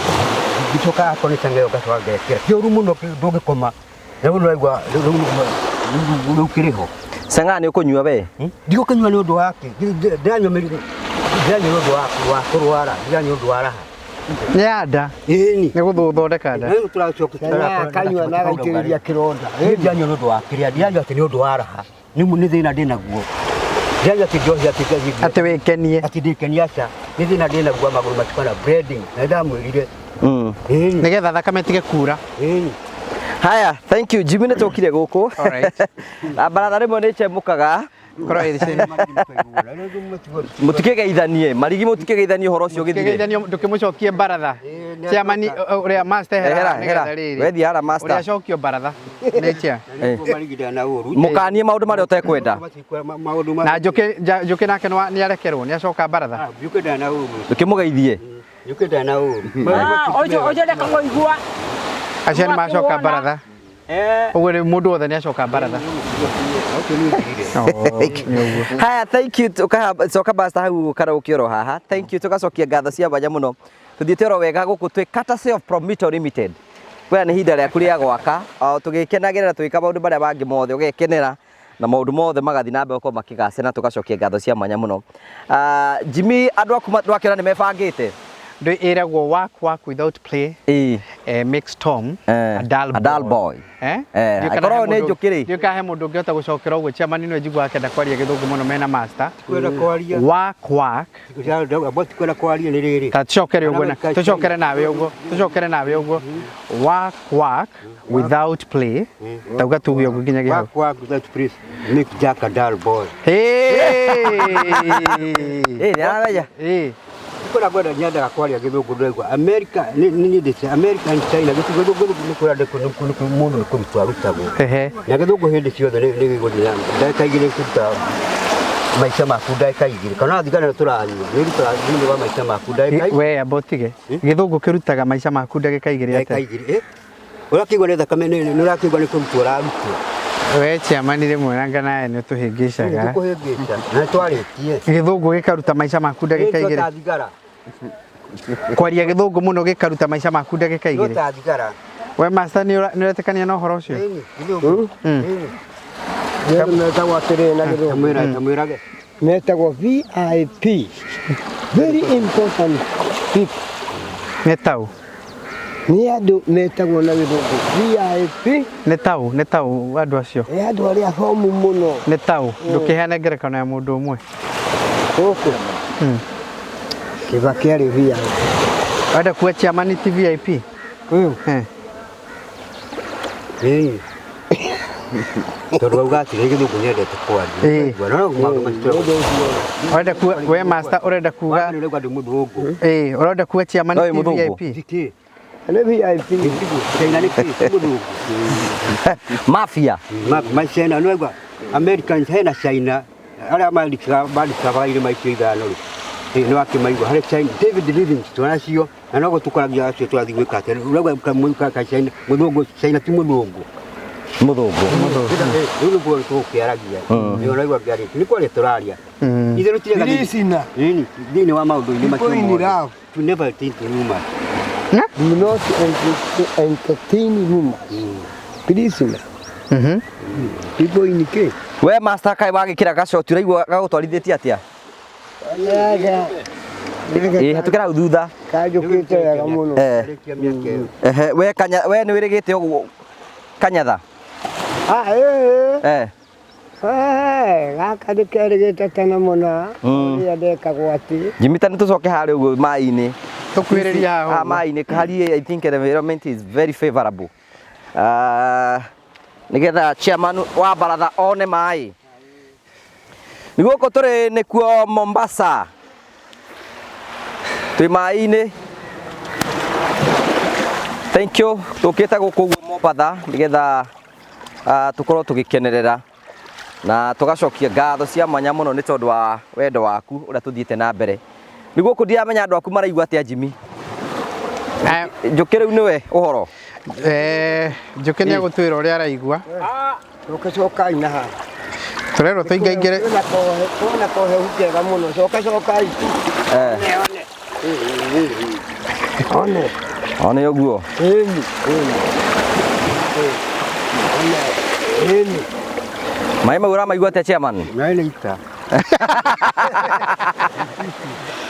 ngĩcoka akorwo nĩ cang'eo ngacoka ngekĩra. Kĩũru mũno ndũngĩkoma. Rĩu nĩũraigua rĩu kĩrĩ ho. Cang'aa nĩ ũkũnyua we? Ndigũkĩnyua nĩ ũndũ wake. Ndĩranyua ndĩranyua nĩ ũndũ wa kũrwara, ndĩranyua nĩ ũndũ wa raha. Nĩ ya nda. Ĩni. Nĩ gũthondeka nda. Rĩu tũracoka Akanyua na agaitĩrĩria kĩronda. Ndĩranyua nĩ ũndũ wa kĩrĩa, ndĩranyua atĩ nĩ ũndũ wa raha. Nĩ thĩna ndĩnaguo. Ndĩranyua atĩ njohi atĩ ngathiĩ Atĩ wĩkenie. atĩ ndĩkenie aca. Nĩ thĩna ndĩnaguo magũrũ matikana breading. Na ndamwĩrire. Ĩni. Nĩgetha thakame ĩtige kura. Ĩni. Haya, thank you. Jimmy nĩ tũkire gũkũ. Alright. Na baratha rĩmwe nĩ ĩchemũkaga. Korwo ĩrĩ cĩni. Mũtikĩgeithanie, Marigi mũtikĩgeithanie ũhoro ũcio ũgĩthire. Kĩgeithanio ndũkĩmũcokie baratha. Chairman ũrĩa master Hera, hera hera. nĩgetha rĩrĩ. Wethi hara master. Ũrĩa acokio baratha. Nĩ chair. Mũkanie maũndũ marĩa ũtekwenda. Maũndũ Na Njũkĩ nake nĩ arekerwo, nĩ acoka baratha. Njũkĩ ndarĩ na ũru. Ndũkĩmũgeithie. Njũkĩ ndarĩ na ũru. Ũcio ũcio ndekangũigua. Acio nĩ macoka baratha. Eh. Ũguo rĩu mũndũ wothe nĩ acoka baratha. Ũcio nĩ ũthirire. Haya, thank you. Coka master hau kana ũkĩoro haha. Thank you. Tũgacokia ngatho cia mwanya mũno. Tũthiĩte oro wega gũkũ twĩ courtesy of Promito Limited. Kwĩra nĩ ihinda rĩaku rĩa gwaka, o tũgĩkenagĩra na tũgĩka maũndũ marĩa mangĩ mothe, ũgekenera na maũndũ mothe magathiĩ na mbere gũkorwo makĩgacĩra na tũgacokia ngatho cia mwanya mũno. Jimmy, andũ aku ndwakĩona nĩ mebangĩte? Ndũ ĩragwo work work without play. Ĩĩ. Makes Tom Eh, a dull a dull boy. Eh? Eh, Ndiũĩ kana akorwo he nĩ mũndũ- njũkĩ rĩ. Ndiũĩ kana he mũndũ ũngĩhota gũcokera ũguo chairman nĩwe njiguaga akĩenda kwaria gĩthũngũ mũno mena master. Kwenda kwaria. Work work. Kwenda kwaria nĩ rĩrĩ. Ta tucokere ũguo na tucokere nawe ũguo. Tucokere nawe ũguo. Work work without play. Tauga tuge ũguo nginyagia hau. Work work without play make Jack a dull boy. Hey! Ĩĩ, nĩ aramenya. Ĩĩ. Nĩkwĩra ngwenda nyendaga kwaria gĩthũngũ ndĩraigua America nĩ nyendete America and China gĩthũngũ nĩ kwĩra mũndũ nĩ kũrutwo arutagwo. Ehe. Na gĩthũngũ hĩndĩ ciothe nĩ gĩgũthiĩ na ndagĩka igĩrĩ kũruta maica maku ndagĩka igĩrĩ kana thigara ĩno tũranyua nĩ ĩrutaga thĩinĩ wa maica maku ndagĩka We amba ũtige. Gĩthũngũ kĩrutaga maica maku ndagĩka igĩrĩ ndagĩka atĩa? igĩrĩ. Ũrakĩigua nĩ thakame nĩ ũrakĩigua nĩ kũrutwo ũrarutwo. We chairman rĩmwe nanga nawe nĩ ũtũhĩngĩcaga. Tũkũhĩngĩca na nĩtwarĩtie. Gĩthũngũ gĩkaruta maica maku ndagĩka Nĩ igĩrĩ. ta thigara. Kwaria gĩthũngũ mũno gĩkaruta maica maku ndagĩka No igĩrĩ. ta thigara. We master nĩ ũretĩkania na ũhoro ũcio? Ĩni, gĩthũngũ. Ĩni. Nĩ andũ metagwo atĩrĩrĩ na gĩthũngũ. Tamwĩra tamwĩrage. Metagwo VIP. Very important people. Nĩ taũ. Nĩ andũ metagwo na gĩthũngũ VIP. Nĩ taũ, nĩ taũ andũ acio. Nĩ andũ arĩa athomu mũno. Nĩ taũ. Ndũkĩheane ngerekano ya mũndũ ũmwe. Gũkũ. Kĩbakĩ arĩ VIP. Wenda kuga chairman ti VIP? Ũyũ. Eh. Ĩni. Tondũ wauga atĩrĩ gĩthũngũ nyendete kwaria. Ĩĩ. No maũndũ macio tũrauga. Ũrenda kuga we master ũrenda kuga Wambere ũrauga ndĩ mũthũngũ. ĩĩ ũrenda kuga chairman No, ti wĩ mũthũngũ. VIP? Tikĩ. Nĩ VIP. China nĩ kĩ? Ti mũthũngũ. Mafia. Ma China nĩ waigua Americans hena China arĩa mandĩkaga irĩma icio ithano rĩ. Ĩĩ nĩ wakĩmaigua harĩ China David Livingstone acio na no gũtũkoragia acio tũrathiĩ gwĩka atĩa. Ũraigua kamũika ka China mũthũngũ China ti mũthũngũ. Mũthũngũ. Rĩu nĩguo tũgũkĩaragia. Nĩ ũraigua ngĩarĩtie nĩ kwaria tũraria. Ithuĩ tũtirega Listener. Ĩni thĩinĩ wa maũndũ-inĩ macio People in mothe. love. To never think rumors. Do not entertain rumors. Prisoner. Mhm. People in K. We master kaĩ wagĩkĩra gacoti ũraigua gagũtwarithĩtie atĩa? Yaga. Ĩĩ hatũkĩra hau thutha. Kanjũkĩte wega mũno. Eh. Rĩkia mĩaka ĩyo. Ehe, we kanya we nĩ wĩrĩgĩte ũguo kanyatha. Ah, ĩĩ. Eh. Eh, gaka nĩ kerĩgĩte tene mũno. Ũrĩa ndekagwo atĩ. Jimmy ta nĩ tũcoke harĩa ũguo maĩ-inĩ. Tũkuhĩrĩria haha Ah, ũguo. maĩ-inĩ harĩ I think the environment is very favorable. Ah, nĩgetha chairman wa baratha one maĩ. Nĩ gũkũ tũrĩ nĩkuo Mombasa. Twĩ maĩ-inĩ. Thank you. Tũkĩte gũkũ ũguo Mombatha nĩgetha tũkorwo tũgĩkenerera na tũgacokia ngatho cia mwanya mũno nĩ tondũ wa wendo waku ũrĩa tũthiĩte na mbere. Nĩ gũkũ ndiramenya andũ aku maraigua atĩa Jimmy. Aya, Njũkĩ rĩu nĩwe ũhoro. Njũkĩ nĩ agũtwĩra ũrĩa araigua. Coka cokai na haha. Tũrerwo tũingaingĩre Kwĩna kohe, kwĩna kohehu kega mũno. Coka cokai. Eh, One. one ũguo. Ĩni. Ĩni. One. Ĩni. Maĩ mau ũramaigua atĩa chairman? Maĩ nĩ ita.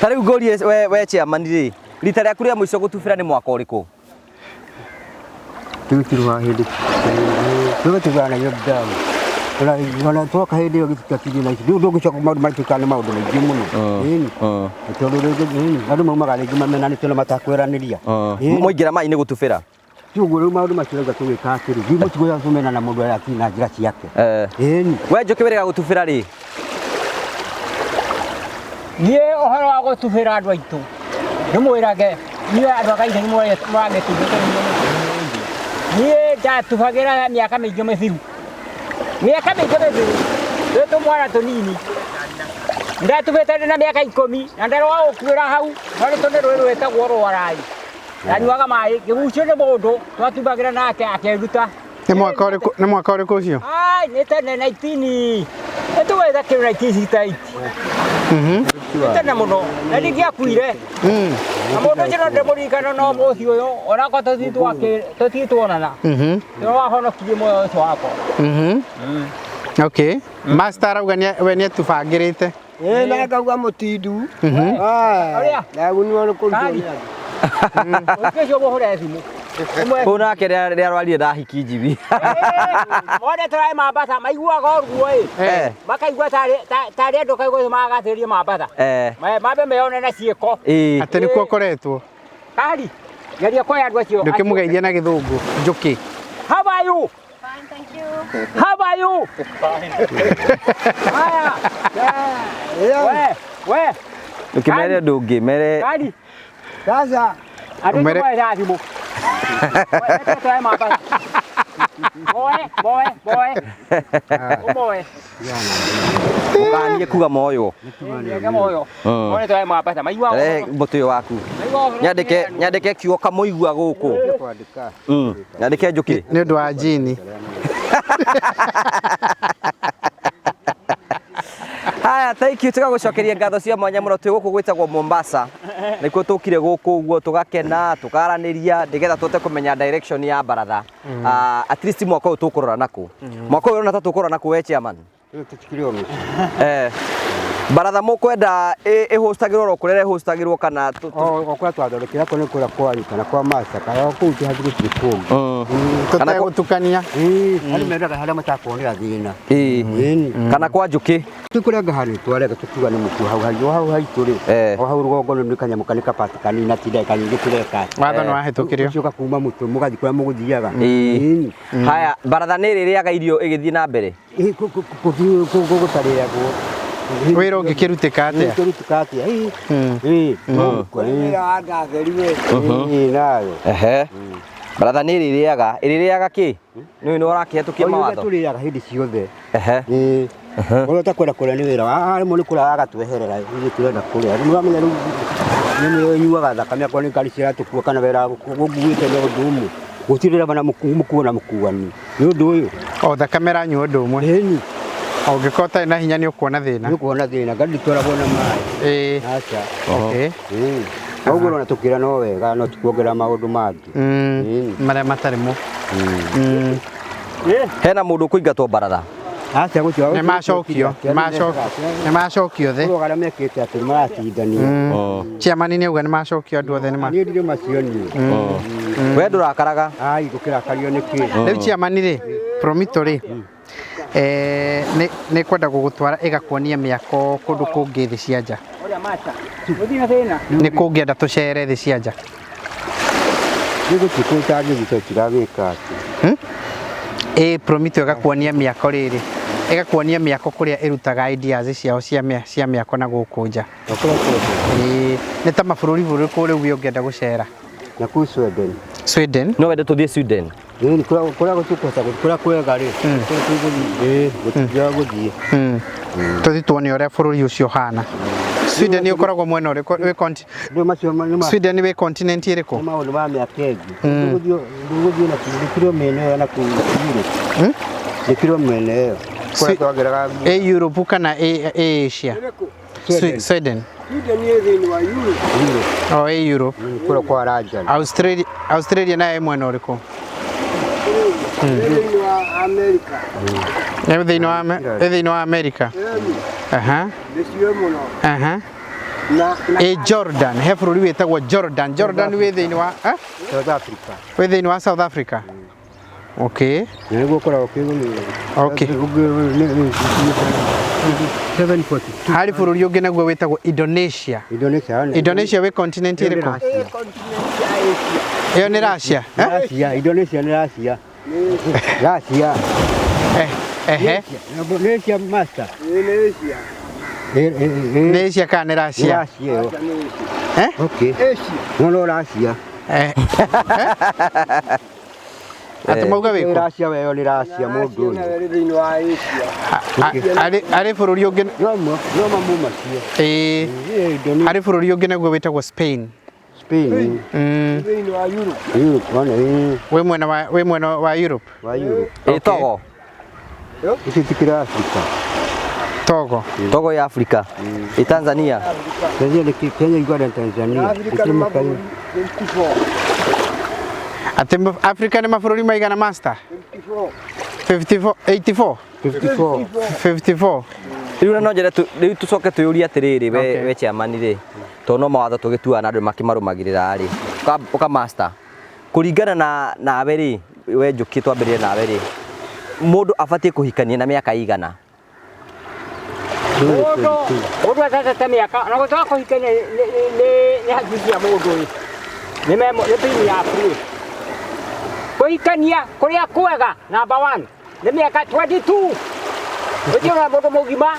Ta rĩu ngũrie we chairman rĩ, rita rĩaku rĩa mũico gũtubĩra nĩ mwaka ũrĩkũ? Tũgĩtirũa hĩndĩ tũgĩtigana damu. Ona twoka hĩndĩ ĩyo gĩtikakirie na ici. Rĩu ndũngĩcoka maũndũ maratuĩka nĩ maũndũ maingĩ mũno. Ĩni. Tondũ rĩngĩ ĩni andũ maumaga rĩngĩ mamenanĩte na matakweranĩria. Ĩni. Mwaingĩra maĩ-inĩ gũtubĩra. Ti ũguo rĩu maũndũ macio rauga tũgĩka atĩrĩ. Ithuĩ mũtigũya kũmena na mũndũ arĩa na njĩra ciake. Eh. Ĩni. We Njũkĩ wĩrĩga gũtubĩra rĩ? Niĩ ũhoro wa gũtubĩra andũ aitũ ndĩmwĩrage niĩ andũ a kanitha nĩ mũragĩtubĩte niĩ ndatubagĩra mĩaka mĩingĩ mĩthiru mĩaka mĩingĩ mĩthiru twĩ tũmwana tũnini ndatubĩte ndĩ na mĩaka ikũmi na ndarwa gũkuĩra hau no nĩ tũnĩ rũĩ rwĩtagwo rwarai ndanyuaga maĩ ngĩgucio nĩ mũndũ twatubagĩra nake akĩnduta. Nĩ mwaka ũrĩkũ nĩ mwaka ũrĩkũ ũcio? Ai, nĩ tene 19 nĩ tũgwetha kĩndũ 1968. Nĩ tene mũno na ndingĩakuire na mũndũ ũcio no ndĩmũririkana no mũciĩ ũyũ onakorwo tũtirĩ tuonana nĩwe wahonokirie muoyo ũcio wakwa. Okay. Master arauga we nĩ atubangĩrĩte. Ĩĩ na ngauga mũtindu. Ũrĩa? Ndagunirwo nĩ kũrutwo Kari. nĩ andũ. Ũngĩ ũcio mũhũre thimũ. Ũyũ nake rĩrĩa arwarire ndahiki Jimmy. Mone tũraĩ Mombasa maiguaga ũguo ĩ. Eh. Makaigua tarĩ andũ kaigua magathĩrĩria Mombasa. Eh. Mambe meyone na ciĩko. Ĩĩ. Atĩ nĩkuo ũkoretwo. Kari, geria kuoya andũ acio. Ndũkĩmũgeithie na gĩthũngũ. Njũkĩ. How are you? Fine, thank you. How are you? Haya. We, we. Ũkĩmere ũndũ ũngĩ mere Kari. Sasa Andũ Mere- moe na thimũ. Moe, tũoe Mombasa. Moe, moe, moe. Ũmoe. ũkanie kuga moywo. Reke moyo. Moe tũoe Mombasa. Maigua Rehe ũhoro. mũtĩ ũyũ waku. Maigua ũhoro. Nyandĩke nyandĩke kiugo kamũigua gũkũ. Kwandĩka. Nyandĩke njũkĩ. Nĩ ũndũ wa jini. Haya, thank you. Tũgagũcokeria ngatho cia mwanya mũno. Twĩ gũkũ gwĩtagwo Mombasa. Nĩkuo tũkire gũkũ ũguo tũgakena, tũkaranĩria nĩgetha tũhote kũmenya direction ya baratha. Ah, at least mwaka ũyũ tũkũrora nakũ. Mwaka ũyũ ũrona ta tũkũrora nakũ we chairman? Rĩu tũtikĩrĩ o mũciĩ. Eh. Baratha mũkwenda ĩhostagĩrwo oro kũrĩa ĩhostagĩrwo kana O kũrĩa twathondekire akorwo nĩ kũrĩa kwanyu kana kwa Master kana o kũu tũhathiĩ gũtirĩ kũngĩ. Kana Tũtegũtukania. Ĩĩ, andũ mendaga harĩa matakuonera thĩna. Ĩĩ. Ĩni. Kana kwa njũkĩ. Tũkũrenga handũ twarega tũkiuga nĩ mũkuo hau hau hau haitũ rĩ. Eh. O hau rũgongo nĩ kanyamũ kanĩ kabati kanini na ti ndagĩka nyingĩ tũreka. Watho nĩ wahĩtũkirio. Ũcio ũgakuma mũtwe mũgathiĩ kũrĩa mũgũthiaga. Ĩĩ. Ĩni. Haya, baratha nĩ ĩrĩrĩaga irio ĩgĩthiĩ na mbere. Ĩĩ, gũtarĩagwo. Wĩra ũngĩkĩrutĩka atĩa? Ũngĩkĩrutĩka atĩa? Ĩĩ. Ĩĩ. wĩra wa ndatheri we. Ĩĩ, nayo. Ehe. Baratha nĩ ĩrĩrĩaga, ĩrĩrĩaga kĩ? Nĩ nĩ ũrakĩhetũkia Ũrĩa mawatho. tũrĩaga hĩndĩ ciothe. Ehe. Ĩĩ. Ũrĩa ũtakwenda kũrĩa nĩ wĩra. Rĩmwe nĩ kũrĩa agatweherera ithuĩ tũrenda kũrĩa. Rĩmwe wamenya rĩu nyamũ ĩyo ĩnyuaga thakame akorwo nĩ ngari ciratũkua kana wĩra gũkuĩte nĩ ũndũ ũmwe. Gũtirĩ ndereba na mũkuo na mũkuani. Nĩ ũndũ ũyũ. O thakame ĩranyua ũndũ ũmwe. Ĩni. Ũngĩkorwo ũtarĩ na hinya nĩ ũkuona thĩna. Nĩ ũkuona thĩna. Ngari ndĩtwaragwo na maĩ. Ĩĩ. Aca. Okay. Ĩĩ. Koguo ũrona tũkĩra no wega no tikuongerera maũndũ mangĩ. Ĩni. Marĩa matarĩ mo. Hena mũndũ ũkũingatwo baratha. Aca gũtirĩ. Nĩ macokio. Nĩ macokio the. Ũguo arĩa mekĩte atĩ nĩ maratindania. Chairman nĩ auga nĩ macokio andũ othe nĩ ma. Niĩ ndirĩ macio niĩ. We ndũrakaraga. Ai gũkĩrakario nĩ kĩ? Rĩu chairman rĩ, Promito rĩ, nĩ kwenda gũgũtwara ĩgakuonia mĩako kũndũ kũngĩ thĩ cia nja. Ũrĩa mata. Gũtirĩ na thĩna. Nĩ kũngĩenda tũcere thĩ cia nja. Nĩ gũtirĩ kũtangĩthiĩ tondũ tiragĩka atĩ. Ĩ Promito ĩgakuonia mĩako rĩrĩ. Ĩgakuonia mĩako kũrĩa ĩrutaga ideas ciao cia mĩako na gũkũ nja. Ĩĩ, nĩ ta mabũrũri ũrĩkũ rĩu ũngĩenda gũcera? Na kũu Sweden. Sweden. No wende tũthiĩ Sweden. Ĩni kũrĩa gũtũkũhota kũrĩa kwega rĩ. Kũrĩa tũgũthiĩ. Ĩĩ, gũtingĩaga gũthiĩ. Tũthiĩ tuone ũrĩa bũrũri ũcio ũhana. Sweden ũkoragwo mwena ũrĩkũ? Wĩ Nĩ macio nĩ ma Sweden wĩ continent ĩrĩkũ? nĩ maũndũ ma mĩaka ĩngĩ. Tũgũthiĩ tũgũthiĩ na kũu nĩkĩrĩ mĩena ĩyo na kũu Europe. Nĩkĩrĩ mĩena ĩyo. Kũrĩa twageraga Ĩ Europe kana ĩ Asia? Sweden. Sweden. Sweden ĩ thĩinĩ wa Europe. Europe. O ĩ Europe. Kũrĩa kwa Rajan. Australia, Australia nayo ĩ mwena ũrĩkũ? Ĩ thĩinĩ wa America. Ĩ thĩinĩ wa ĩ thĩinĩ wa America. Ĩni, Aha. nĩcio mũno. Aha. Na Ĩ Jordan, he bũrũri wĩtagwo Jordan. Jordan wĩ thĩinĩ wa eh? South Africa. Wĩ thĩinĩ wa South Africa. Okay. Nĩguo ũkoragwo kĩgũmĩire. Okay. 742. Harĩ bũrũri ũngĩ naguo wĩtagwo Indonesia. Indonesia. Indonesia wĩ continent ĩrĩkũ? ĩ continent ya Asia. Ĩyo nĩ Russia. Eh? Russia, Indonesia nĩ Russia. Russia. Eh, ehe. Nĩ Asia master. Ĩ nĩ Asia. Nĩ Asia kana nĩ Russia? Russia ĩyo. Acha nĩ Asia. Eh? Okay. Asia. No no Russia. Eh. Atĩ mauga Nĩ wĩkũ? Russia weyo nĩ Russia mũndũ Russia ũyũ. nayo ĩ thĩinĩ wa Asia. Harĩ bũrũri ũngĩ No no mamu macio. ĩĩ Indonesia. harĩ bũrũri ũngĩ naguo wĩtagwo Spain. Spain. Mm. Thĩinĩ wa Europe. Europe wana ĩĩ Wĩ mwena wa Europe. wa Europe. Ĩ Togo. Ici tikira Africa. Togo. Togo ya Africa. Ĩ Tanzania. Tanzania nĩ Kenya, Uganda na Tanzania. Afrika nĩ Gũtirĩ mabũrũri. mabũrũri 54. Atĩ Africa nĩ mabũrũri maigana master? 54. 54 84 54. 54. Rĩu no njere rĩu tũcoke twĩyũrie atĩrĩrĩ we Okay. we chairman rĩ tondũ no mawatho tũgĩtuaga na andũ makĩmarũmagĩrĩra rĩ ũka master kũringana na nawe rĩ we Njũkĩ twambĩrĩrie nawe rĩ mũndũ abatiĩ kũhikania na mĩaka igana? Mũndũ atatete mĩaka na gũtoka kũhikania nĩ haki cia mũndũ ĩ. Nĩ memo nĩ pini ya free. Kũhikania kũrĩa kwega number 1 nĩ mĩaka 22. Ũthiĩ na mũndũ mũgima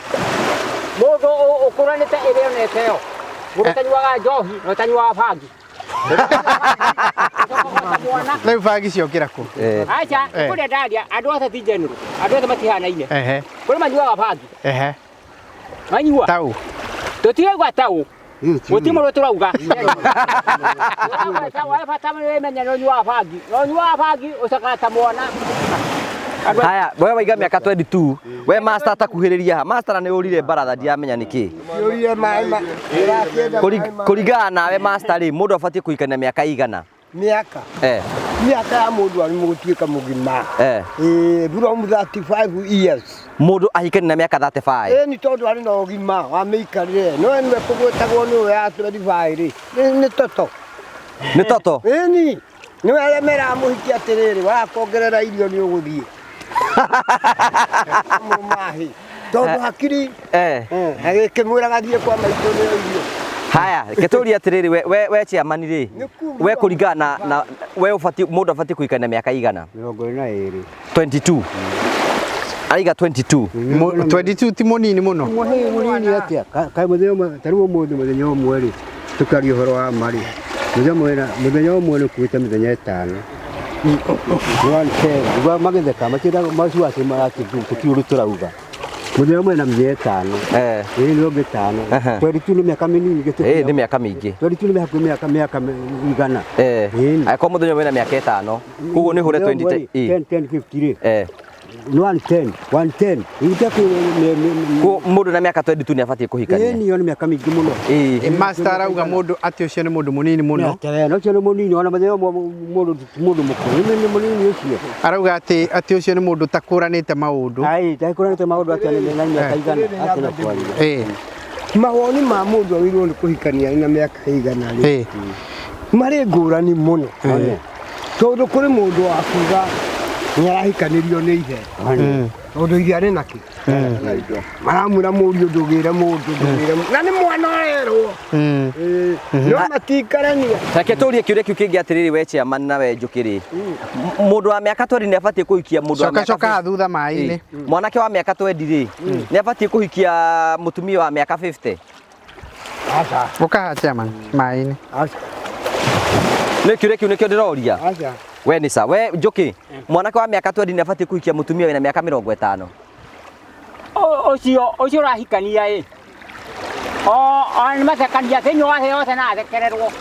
mũndũ ũkũranĩte ĩrĩa onete yo. Mũndũ ũtanyuaga njohi na ũtanyuaga bangi. Mwana. Rĩu bangi ciokĩra kũ? Aca, kũrĩa ndaria andũ othe ti general. Andũ othe matihanaine. Kũrĩ manyuaga bangi. Manyua. Tau. Tũtiraigua tau. Gũtirĩ mũndũ tũrauga. Tũrauga we bata wĩmenye nĩ ũnyuaga bangi. Na ũnyuaga bangi ũcokaga ta mwana. Haya, we waiga mĩaka 22, we master atakuhĩrĩria ha. Master na nĩ ũrire baratha ndiramenya nĩkĩ. Ũrire maĩ ma ũrakĩenda maĩ ma Kũringana nawe master rĩ, mũndũ abatiĩ kũhikania mĩaka igana? Mĩaka. Mĩaka ya mũndũ arĩ gũtuĩka mũgima. From 35 years. Mũndũ ahikanie na mĩaka 35. Ĩni tondũ arĩ na ũgima wa mĩikarĩre. No nĩwe kũgwetagwo nĩwe ya 25 rĩ. Nĩ toto. Nĩ toto? Ĩni. Nĩwe arĩa meraga mũhiki atĩrĩrĩ, wakongerera irio nĩ ũgũthiĩ. Mũmahi. Tondũ hakiri. Agĩkĩmwĩraga thiĩ kwa maitũ nĩ irio. Haya, gĩtũria atĩrĩrĩ, we chairman rĩ, we kũringana na we ũbatiĩ, mũndũ abatiĩ kũhikania mĩaka igana? 22. 22. Aiga 22. 22 ti mũnini mũno. Mũnini atĩa? Kaĩ mũthenya ũmwe, ta rĩu ũmũthĩ mũthenya ũmwe rĩ, tũkaria ũhoro wa ma rĩ, mũthenya ũmwe nĩ ũkuĩte mĩthenya ĩtano. 110, magĩtheka, matiendaga macio atĩ tũtiũĩ ũrĩa tũrauga. Mũthenya ũmwe na mĩthenya ĩtano. Ĩĩ nĩ ũngĩ ĩtano. 22 nĩ mĩaka mĩnini gĩtĩ. Ĩĩ nĩ mĩaka mĩingĩ. 22 nĩ hakuhĩ mĩaka igana. Angĩkorwo mũthenya ũmwe na mĩaka ĩtano, koguo nĩ ũhũre 20 10, 10, 50 rĩ. 110, 110. Mũndũ na mĩaka 22 nĩ abatiĩ kũhikania. Ĩĩ nĩ mĩaka mĩingĩ mũno. Master arauga mũndũ atĩ ũcio nĩ mũndũ mũnini mũno. Ũcio nĩ mũnini ona mũthenya ũmwe mũndũ mũkũrũ nĩ mũnini ũcio. Arauga atĩ ũcio nĩ mũndũ ũtakũranĩte maũndũ. Ai, takũranĩte maũndũ atĩ nĩ na mĩaka igana atĩ na kwaria. Mawoni ma mũndũ agĩrĩirwo nĩ kũhikania na mĩaka igana rĩ. Marĩ ngũrani mũno. Tondũ kũrĩ mũndũ wa kuga nĩ arahikanĩrio nĩ ithe. Tondũ ithe arĩ nakĩ? Maramwĩra mũriũ ndũgĩre mũndũ, ndũgĩre mũndũ. Na nĩ mwana ũrerwo. No matikarania. Reke tũrie kĩũria kĩu kĩngĩ atĩrĩrĩ, we chairman na we Njũkĩ rĩ. Mũndũ wa mĩaka 20 nĩ abatiĩ kũhikia mũndũ wa mĩaka Coka coka thutha maĩ-inĩ. Mwanake wa mĩaka 20 rĩ, nĩ abatiĩ kũhikia mũtumia wa mĩaka 50? Aca. Ũkaha chairman maĩ-inĩ. Aca. Nĩ kĩũria kĩu nĩkĩo ndĩroria. Aca. We nĩ sa, we Njũkĩ, mwanake wa mĩaka 20 nĩ abatiĩ kũhikia mũtumia wĩna mĩaka 50? Ũcio ũcio ũrahikania ĩ. O nĩ mathekania thĩinĩ wa thĩ yothe na athekererwo.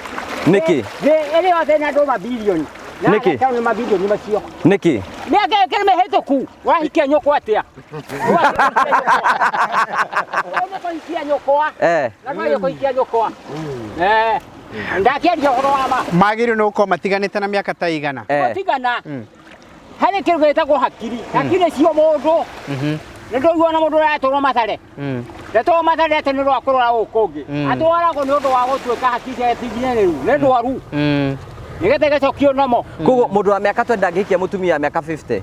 Nĩkĩ? Thĩ ĩrĩ yothe ĩna andũ mabilioni. Nĩkĩ? Nĩ mabilioni macio. Nĩkĩ? Mĩaka ĩkĩrĩ mĩhĩtũku wahikia nyũkwa atĩa? Kũhikia nyũkwa. Na ndwagĩrĩirwo kũhikia nyũkwa. Ndakĩaria ũhoro wa ma. Magĩrĩirwo nĩ gũkorwo matiganĩte na mĩaka ta igana. Gũtigana. Harĩ kĩndũ gĩtagwo hakiri. Hakiri cio mũndũ. Nĩ ndũiguaga na mũndũ ũratwarwo Mathare. Ndatwarwo Mathare atĩ nĩ ũndũ wa kũrora gũkũ kũngĩ. Atwaragwo nĩ ũndũ wa gũtuĩka hakiri ciake ti nginyanĩru. Nĩ ndwaru. Nĩgetha ĩgacokio nomo. Koguo mũndũ wa mĩaka 20 ndangĩhikia mũtumia wa mĩaka 50?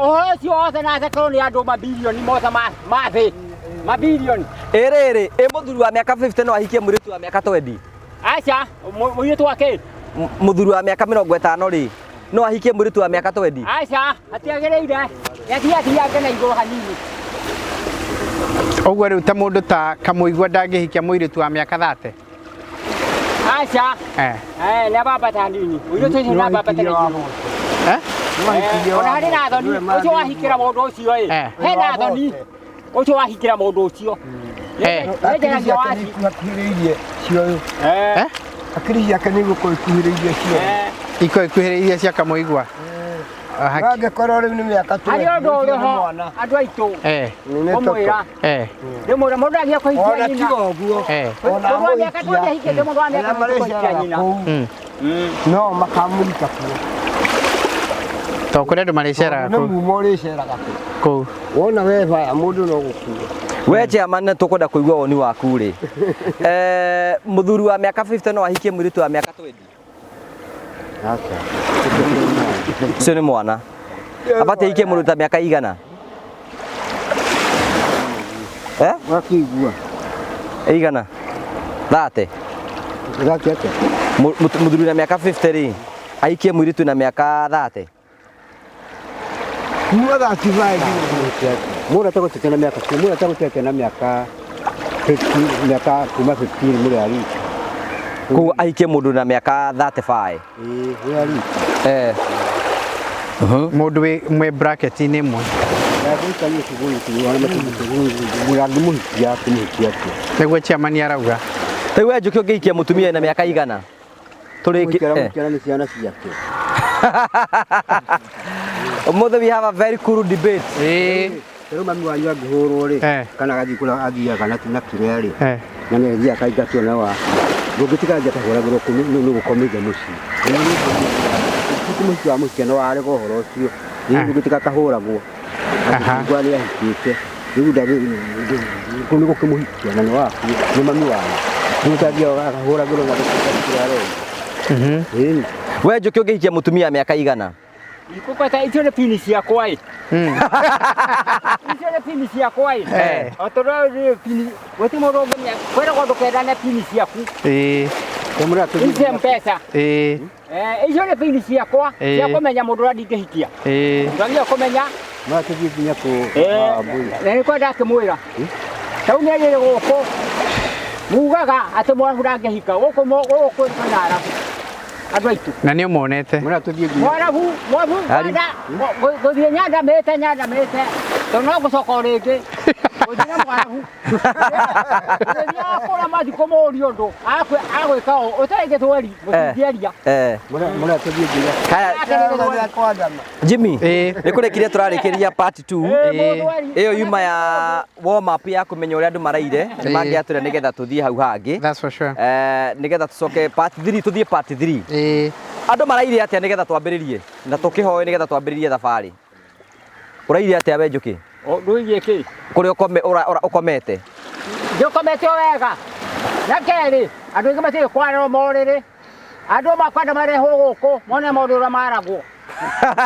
Ũhoro ũcio wothe na athekerwo nĩ andũ mabilioni mothe ma thĩ. Mabilioni. Ĩrĩrĩ, ĩ mũthuri wa mĩaka 50 no ahikie mũirĩtu wa mĩaka 20? Aca, mũirĩtu wa kĩ? Mũthuri wa mĩaka 50 rĩ, no ahikie mũirĩtu wa mĩaka 20? Aca, hatiagĩrĩire. Nĩathiathiange na igũrũ hanini. Ũguo rĩu ta mũndũ ta Kamũigua ndangĩhikia mũirĩtu wa mĩaka 30? Aca. Nĩ abambata hanini. Mũirĩtu ũcio nĩ abambata na igũrũ. Ona harĩ na thoni, ũcio wahikĩra mũndũ ũcio ĩ. Hena thoni. Ũcio wahikĩra mũndũ ũcio. Hakiri ciake nĩ ikuhĩrĩirie cioyo. Hakiri ciake nĩ igũkorwo ikuhĩrĩirie cioyo. Ikorwo ikuhĩrĩirie cia Kamũigua. Angĩkorwo rĩu nĩ mĩaka Harĩ ũndũ ũrĩ ho andũ aitũ. Ngũmwĩra. Ndĩmwĩra mũndũ agĩa kũhikia Ona nyina. tiga ũguo. Ona Mũndũ wa mĩaka 20 ahikĩte mũndũ wa mĩaka arĩa 20 kũhikia marĩceraga nyina. kũu no makamũruta kuo. Tondũ kũrĩ andũ marĩceraga Nĩ kũu. mumo ũrĩceraga kũu. Wona we baya mũndũ no gũkua. We chairman nĩ tũkwenda kũigua woni waku rĩ. Mũthuri wa mĩaka 50 no ahikie mũirĩtu wa mĩaka 20? Aca. Ũcio nĩ mwana. Abatiĩ ahikie mũndũ ta mĩaka igana? Wakĩigua. Igana? 30? 30 atĩa? Mũthuri na mĩaka 50 rĩ, ahikie mũirĩtu na mĩaka 30? Kuma 35. Mũndũ atagũtete na mĩaka, mũndũ atagũtete na mĩaka 50, mĩaka kuma 15 mũrĩ arĩ. Koguo ahikie mũndũ na mĩaka 35. Ĩĩ, wĩ ari. Eh. Mũndũ wĩ mwĩ bracket-inĩ ĩmwe. Ndagũikania kĩgũrũ kĩu, arĩa mũngĩmũhikia kũmũhikia atĩa? Nĩguo chairman arauga. Rĩu we Njũkĩ ũngĩhikia mũtumia na mĩaka igana? Tũrĩki. Mũhikia mũhikia nĩ ciana ciake. Ũmũthĩ we have a very cool debate. Ĩĩ. Rĩu mami wanyu angĩhũrwo rĩ, Eh. kana agathiĩ kũrĩa athiaga na kĩrĩa rĩ, Eh. na nĩ athiaga akaingatwo na wa ndũngĩtiga athiĩ akahũragĩrwo kũ nĩ gũkomithia mũciĩ. Mũciĩ wa mũciĩ no warega ũhoro ũcio, Ah. ndũngĩtiga akahũragwo. Aha. Akĩigua nĩ ahikĩte, rĩu kũu nĩ gũkĩmũhikia na nĩ waku, nĩ mami wanyu. Nĩ akahũragĩrwo na gũkĩra arenda. Mhm. Ĩni. We Njũkĩ ũngĩhikia mũtumia mĩaka igana? Ikukwata icio nĩ pini ciakwa ĩ. Icio nĩ pini ciakwa ĩ. Eh. O tondũ nĩ pini gũtirĩ mũndũ ũngĩmenya kwĩragwo ndũkendane pini ciaku. Ĩĩ. Ici mpesa. Ĩĩ. Eh, icio nĩ pini ciakwa Eh. cia kũmenya mũndũ ũrĩa ndingĩhikia. Ĩĩ. Ndwagire kũmenya. Matũthiĩ nginya kũ Eh, Wambui. na nĩkwo ndakĩmwĩra. Tau nĩ gũkũ mugaga atĩ mwarabu ndangĩhika gũkũ gũkũ kwĩna arabu andũ aitũ. Na nĩ ũmonete. Mũratũthiĩ nginya Mwarabu mwarabu Ari. kwenda gũthiĩ nyandamĩte nyandamĩte tondũ no gũcoka o rĩngĩ gũthiĩ na mwarabu gũthiĩ kũrĩa mathiĩ kũmũria ũndũ agwĩka ũũ ũtarĩ gĩthweri mũtingĩaria. Eh. Mũratũthiĩ nginya Haya Jimmy, Ĩĩ. nĩ kũrĩkĩria tũrarĩkĩria part 2. Eh, mũthweri. Ĩyo yuma ya warm up ya kũmenya ũrĩa andũ maraire nĩ Ĩĩ. mangĩatũra nĩgetha tũthiĩ hau hangĩ. That's for sure. Eh, nĩgetha tũcoke part 3 tũthiĩ part 3. Ĩĩ. Andũ maraire atĩa nĩgetha twambĩrĩrie na tũkĩhoe nĩgetha twambĩrĩrie thabarĩ. Ũraire atĩa we Njũkĩ? Ndũigie kĩ? Kũrĩa ũkomete? Njũkomete o wega. Na kerĩ andũ aingĩ matirĩ kwarĩrwo morĩrĩ andũ makwenda marehwo gũkũ mone maũndũ ũrĩa maragwo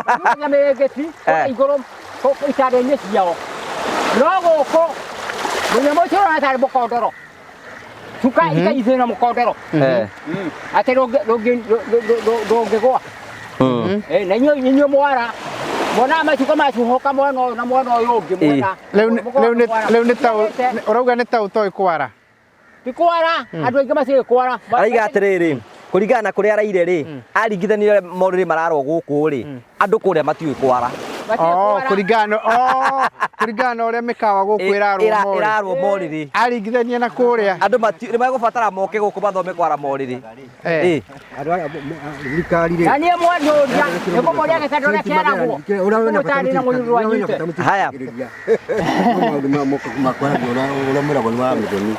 maturagia mĩrĩngĩti kũrĩa Eh. igũrũ itanda-inĩ ciao no gũkũ mũnyamũ ũcio ũrona tarĩ mũkondoro cuka ikaithĩ na mũkondoro Eh. atĩ ndũngĩgwa. Eh, na inyuĩ mwara mwonaga macuka macuhũka mwena ũyũ na mwena ũyũ ũngĩ mwena Rĩu rĩu nĩ ta ũrauga nĩ ta ũtoĩ kwara. Ti kwara andũ aingĩ matirĩ kwara. Araiga atĩrĩrĩ, kũringana na kũrĩa araire rĩ, aringithanirie morĩrĩ mararwo gũkũ rĩ, andũ kũrĩa matiũĩ kwara. Matirĩ Oh, kwara. kũringana na oh, kũringana na ũrĩa mĩkawa gũkũ ĩrarwo morĩrĩ. Ĩrarwo morĩrĩ. Aringithania na kũrĩa. Andũ nĩ megũbatara moke gũkũ mathome kwara morĩrĩ. Eh. Ĩ. Andũ aya thirikari rĩ Na niĩ mwanjũria nĩngũmũria gĩtanda ũrĩa kĩaragwo mũtarĩ na mũirũ anyite. Haya. Maũndũ makwaragia ũrĩa mwĩragwo nĩ wa mĩthoni.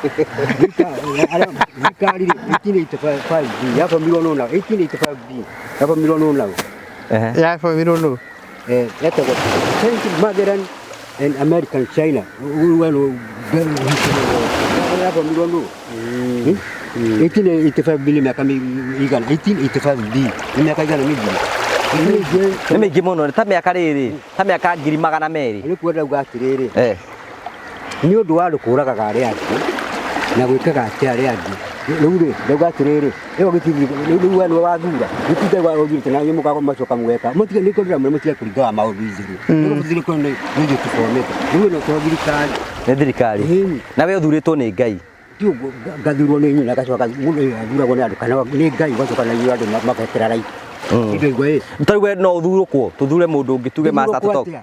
Thirikari rĩ 1885 B yabomirwo nũ nao 1885 B yabomirwo nũ nao. Ehe. Yabomirwo nũ? Eh, etagwo Saint Magellan and American China. Yabomirwo nũ? 1885 B nĩ mĩaka igana 1885 B nĩ mĩaka igana mĩingĩ. Nĩ mĩingĩ mũno, nĩ ta mĩaka rĩrĩ, ta mĩaka 200,000. Nĩ kuenda uga atĩrĩrĩ, Eh. nĩ ũndũ wa andũ kũragaga arĩa angĩ na gwĩkaga atĩ arĩa angĩ rĩu rĩ ndauga atĩrĩrĩ ĩyo gĩtirĩ rĩu we nĩwe wathura gĩtinda wa ũthurĩte na inyuĩ mũkaga macoka mũgeka mũtige nĩ kũndĩra mũno mũtige kũringaga maũndũ ithuĩ nĩ gũthire kũrĩ nĩ ithuĩ tũbomete rĩu ĩno to thirikari. Nĩ thirikari. Ĩni. Na we ũthurĩtwo nĩ Ngai. Ti ũguo ngathurwo nĩ inyuĩ na ngacoka mũndũ athuragwo nĩ andũ kana nĩ Ngai ũgacoka na inyuĩ andũ magekĩra raiti ndĩraigua ĩ. Tarĩu we no ũthurũkwo tũthure mũndũ ũngĩ tuge master tũtoke.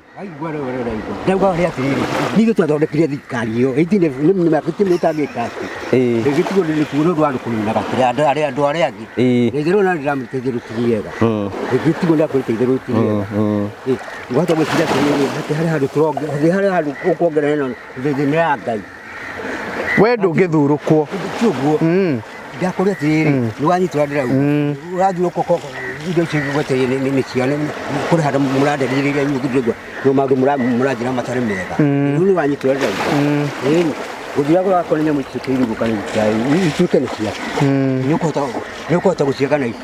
Ndauga ũrĩa atĩrĩrĩ nithuĩ twathondekire thirikari ĩyo ĩtangĩka atĩ Ĩĩ. gĩtigwo nĩ ũndũ wa andũ kũninaga kĩrĩa andũ arĩa andũ arĩa angĩ Ĩĩ. rĩngĩ na ndĩramũteithĩrĩria ti wega Mm. gĩtigwo ndakũrĩteithĩrĩria ti wega Mm. ngwahota gwĩciria atĩrĩrĩ atĩ harĩ handũ tũronge harĩ handũ ũkuongerera ĩno thĩ nĩ ya Ngai. We ndũngĩthurũkwo. Ti ũguo Mm. ndakũria atĩrĩrĩ nĩ wanyitũra ndĩrauga ũrathurũkwo indo icio igwetĩrie nĩ ciana kũrĩ handũ mũrandeithĩrĩria inyuĩ ndĩraigua no maũndũ mũranjĩra matarĩ mega rĩu nĩ wanyitũra ndĩrauga ĩni gũthira gũgakorwo nyamũ icio kĩirugũka ituĩke nĩ ciaku nĩ ũkũhota gũciaka na ici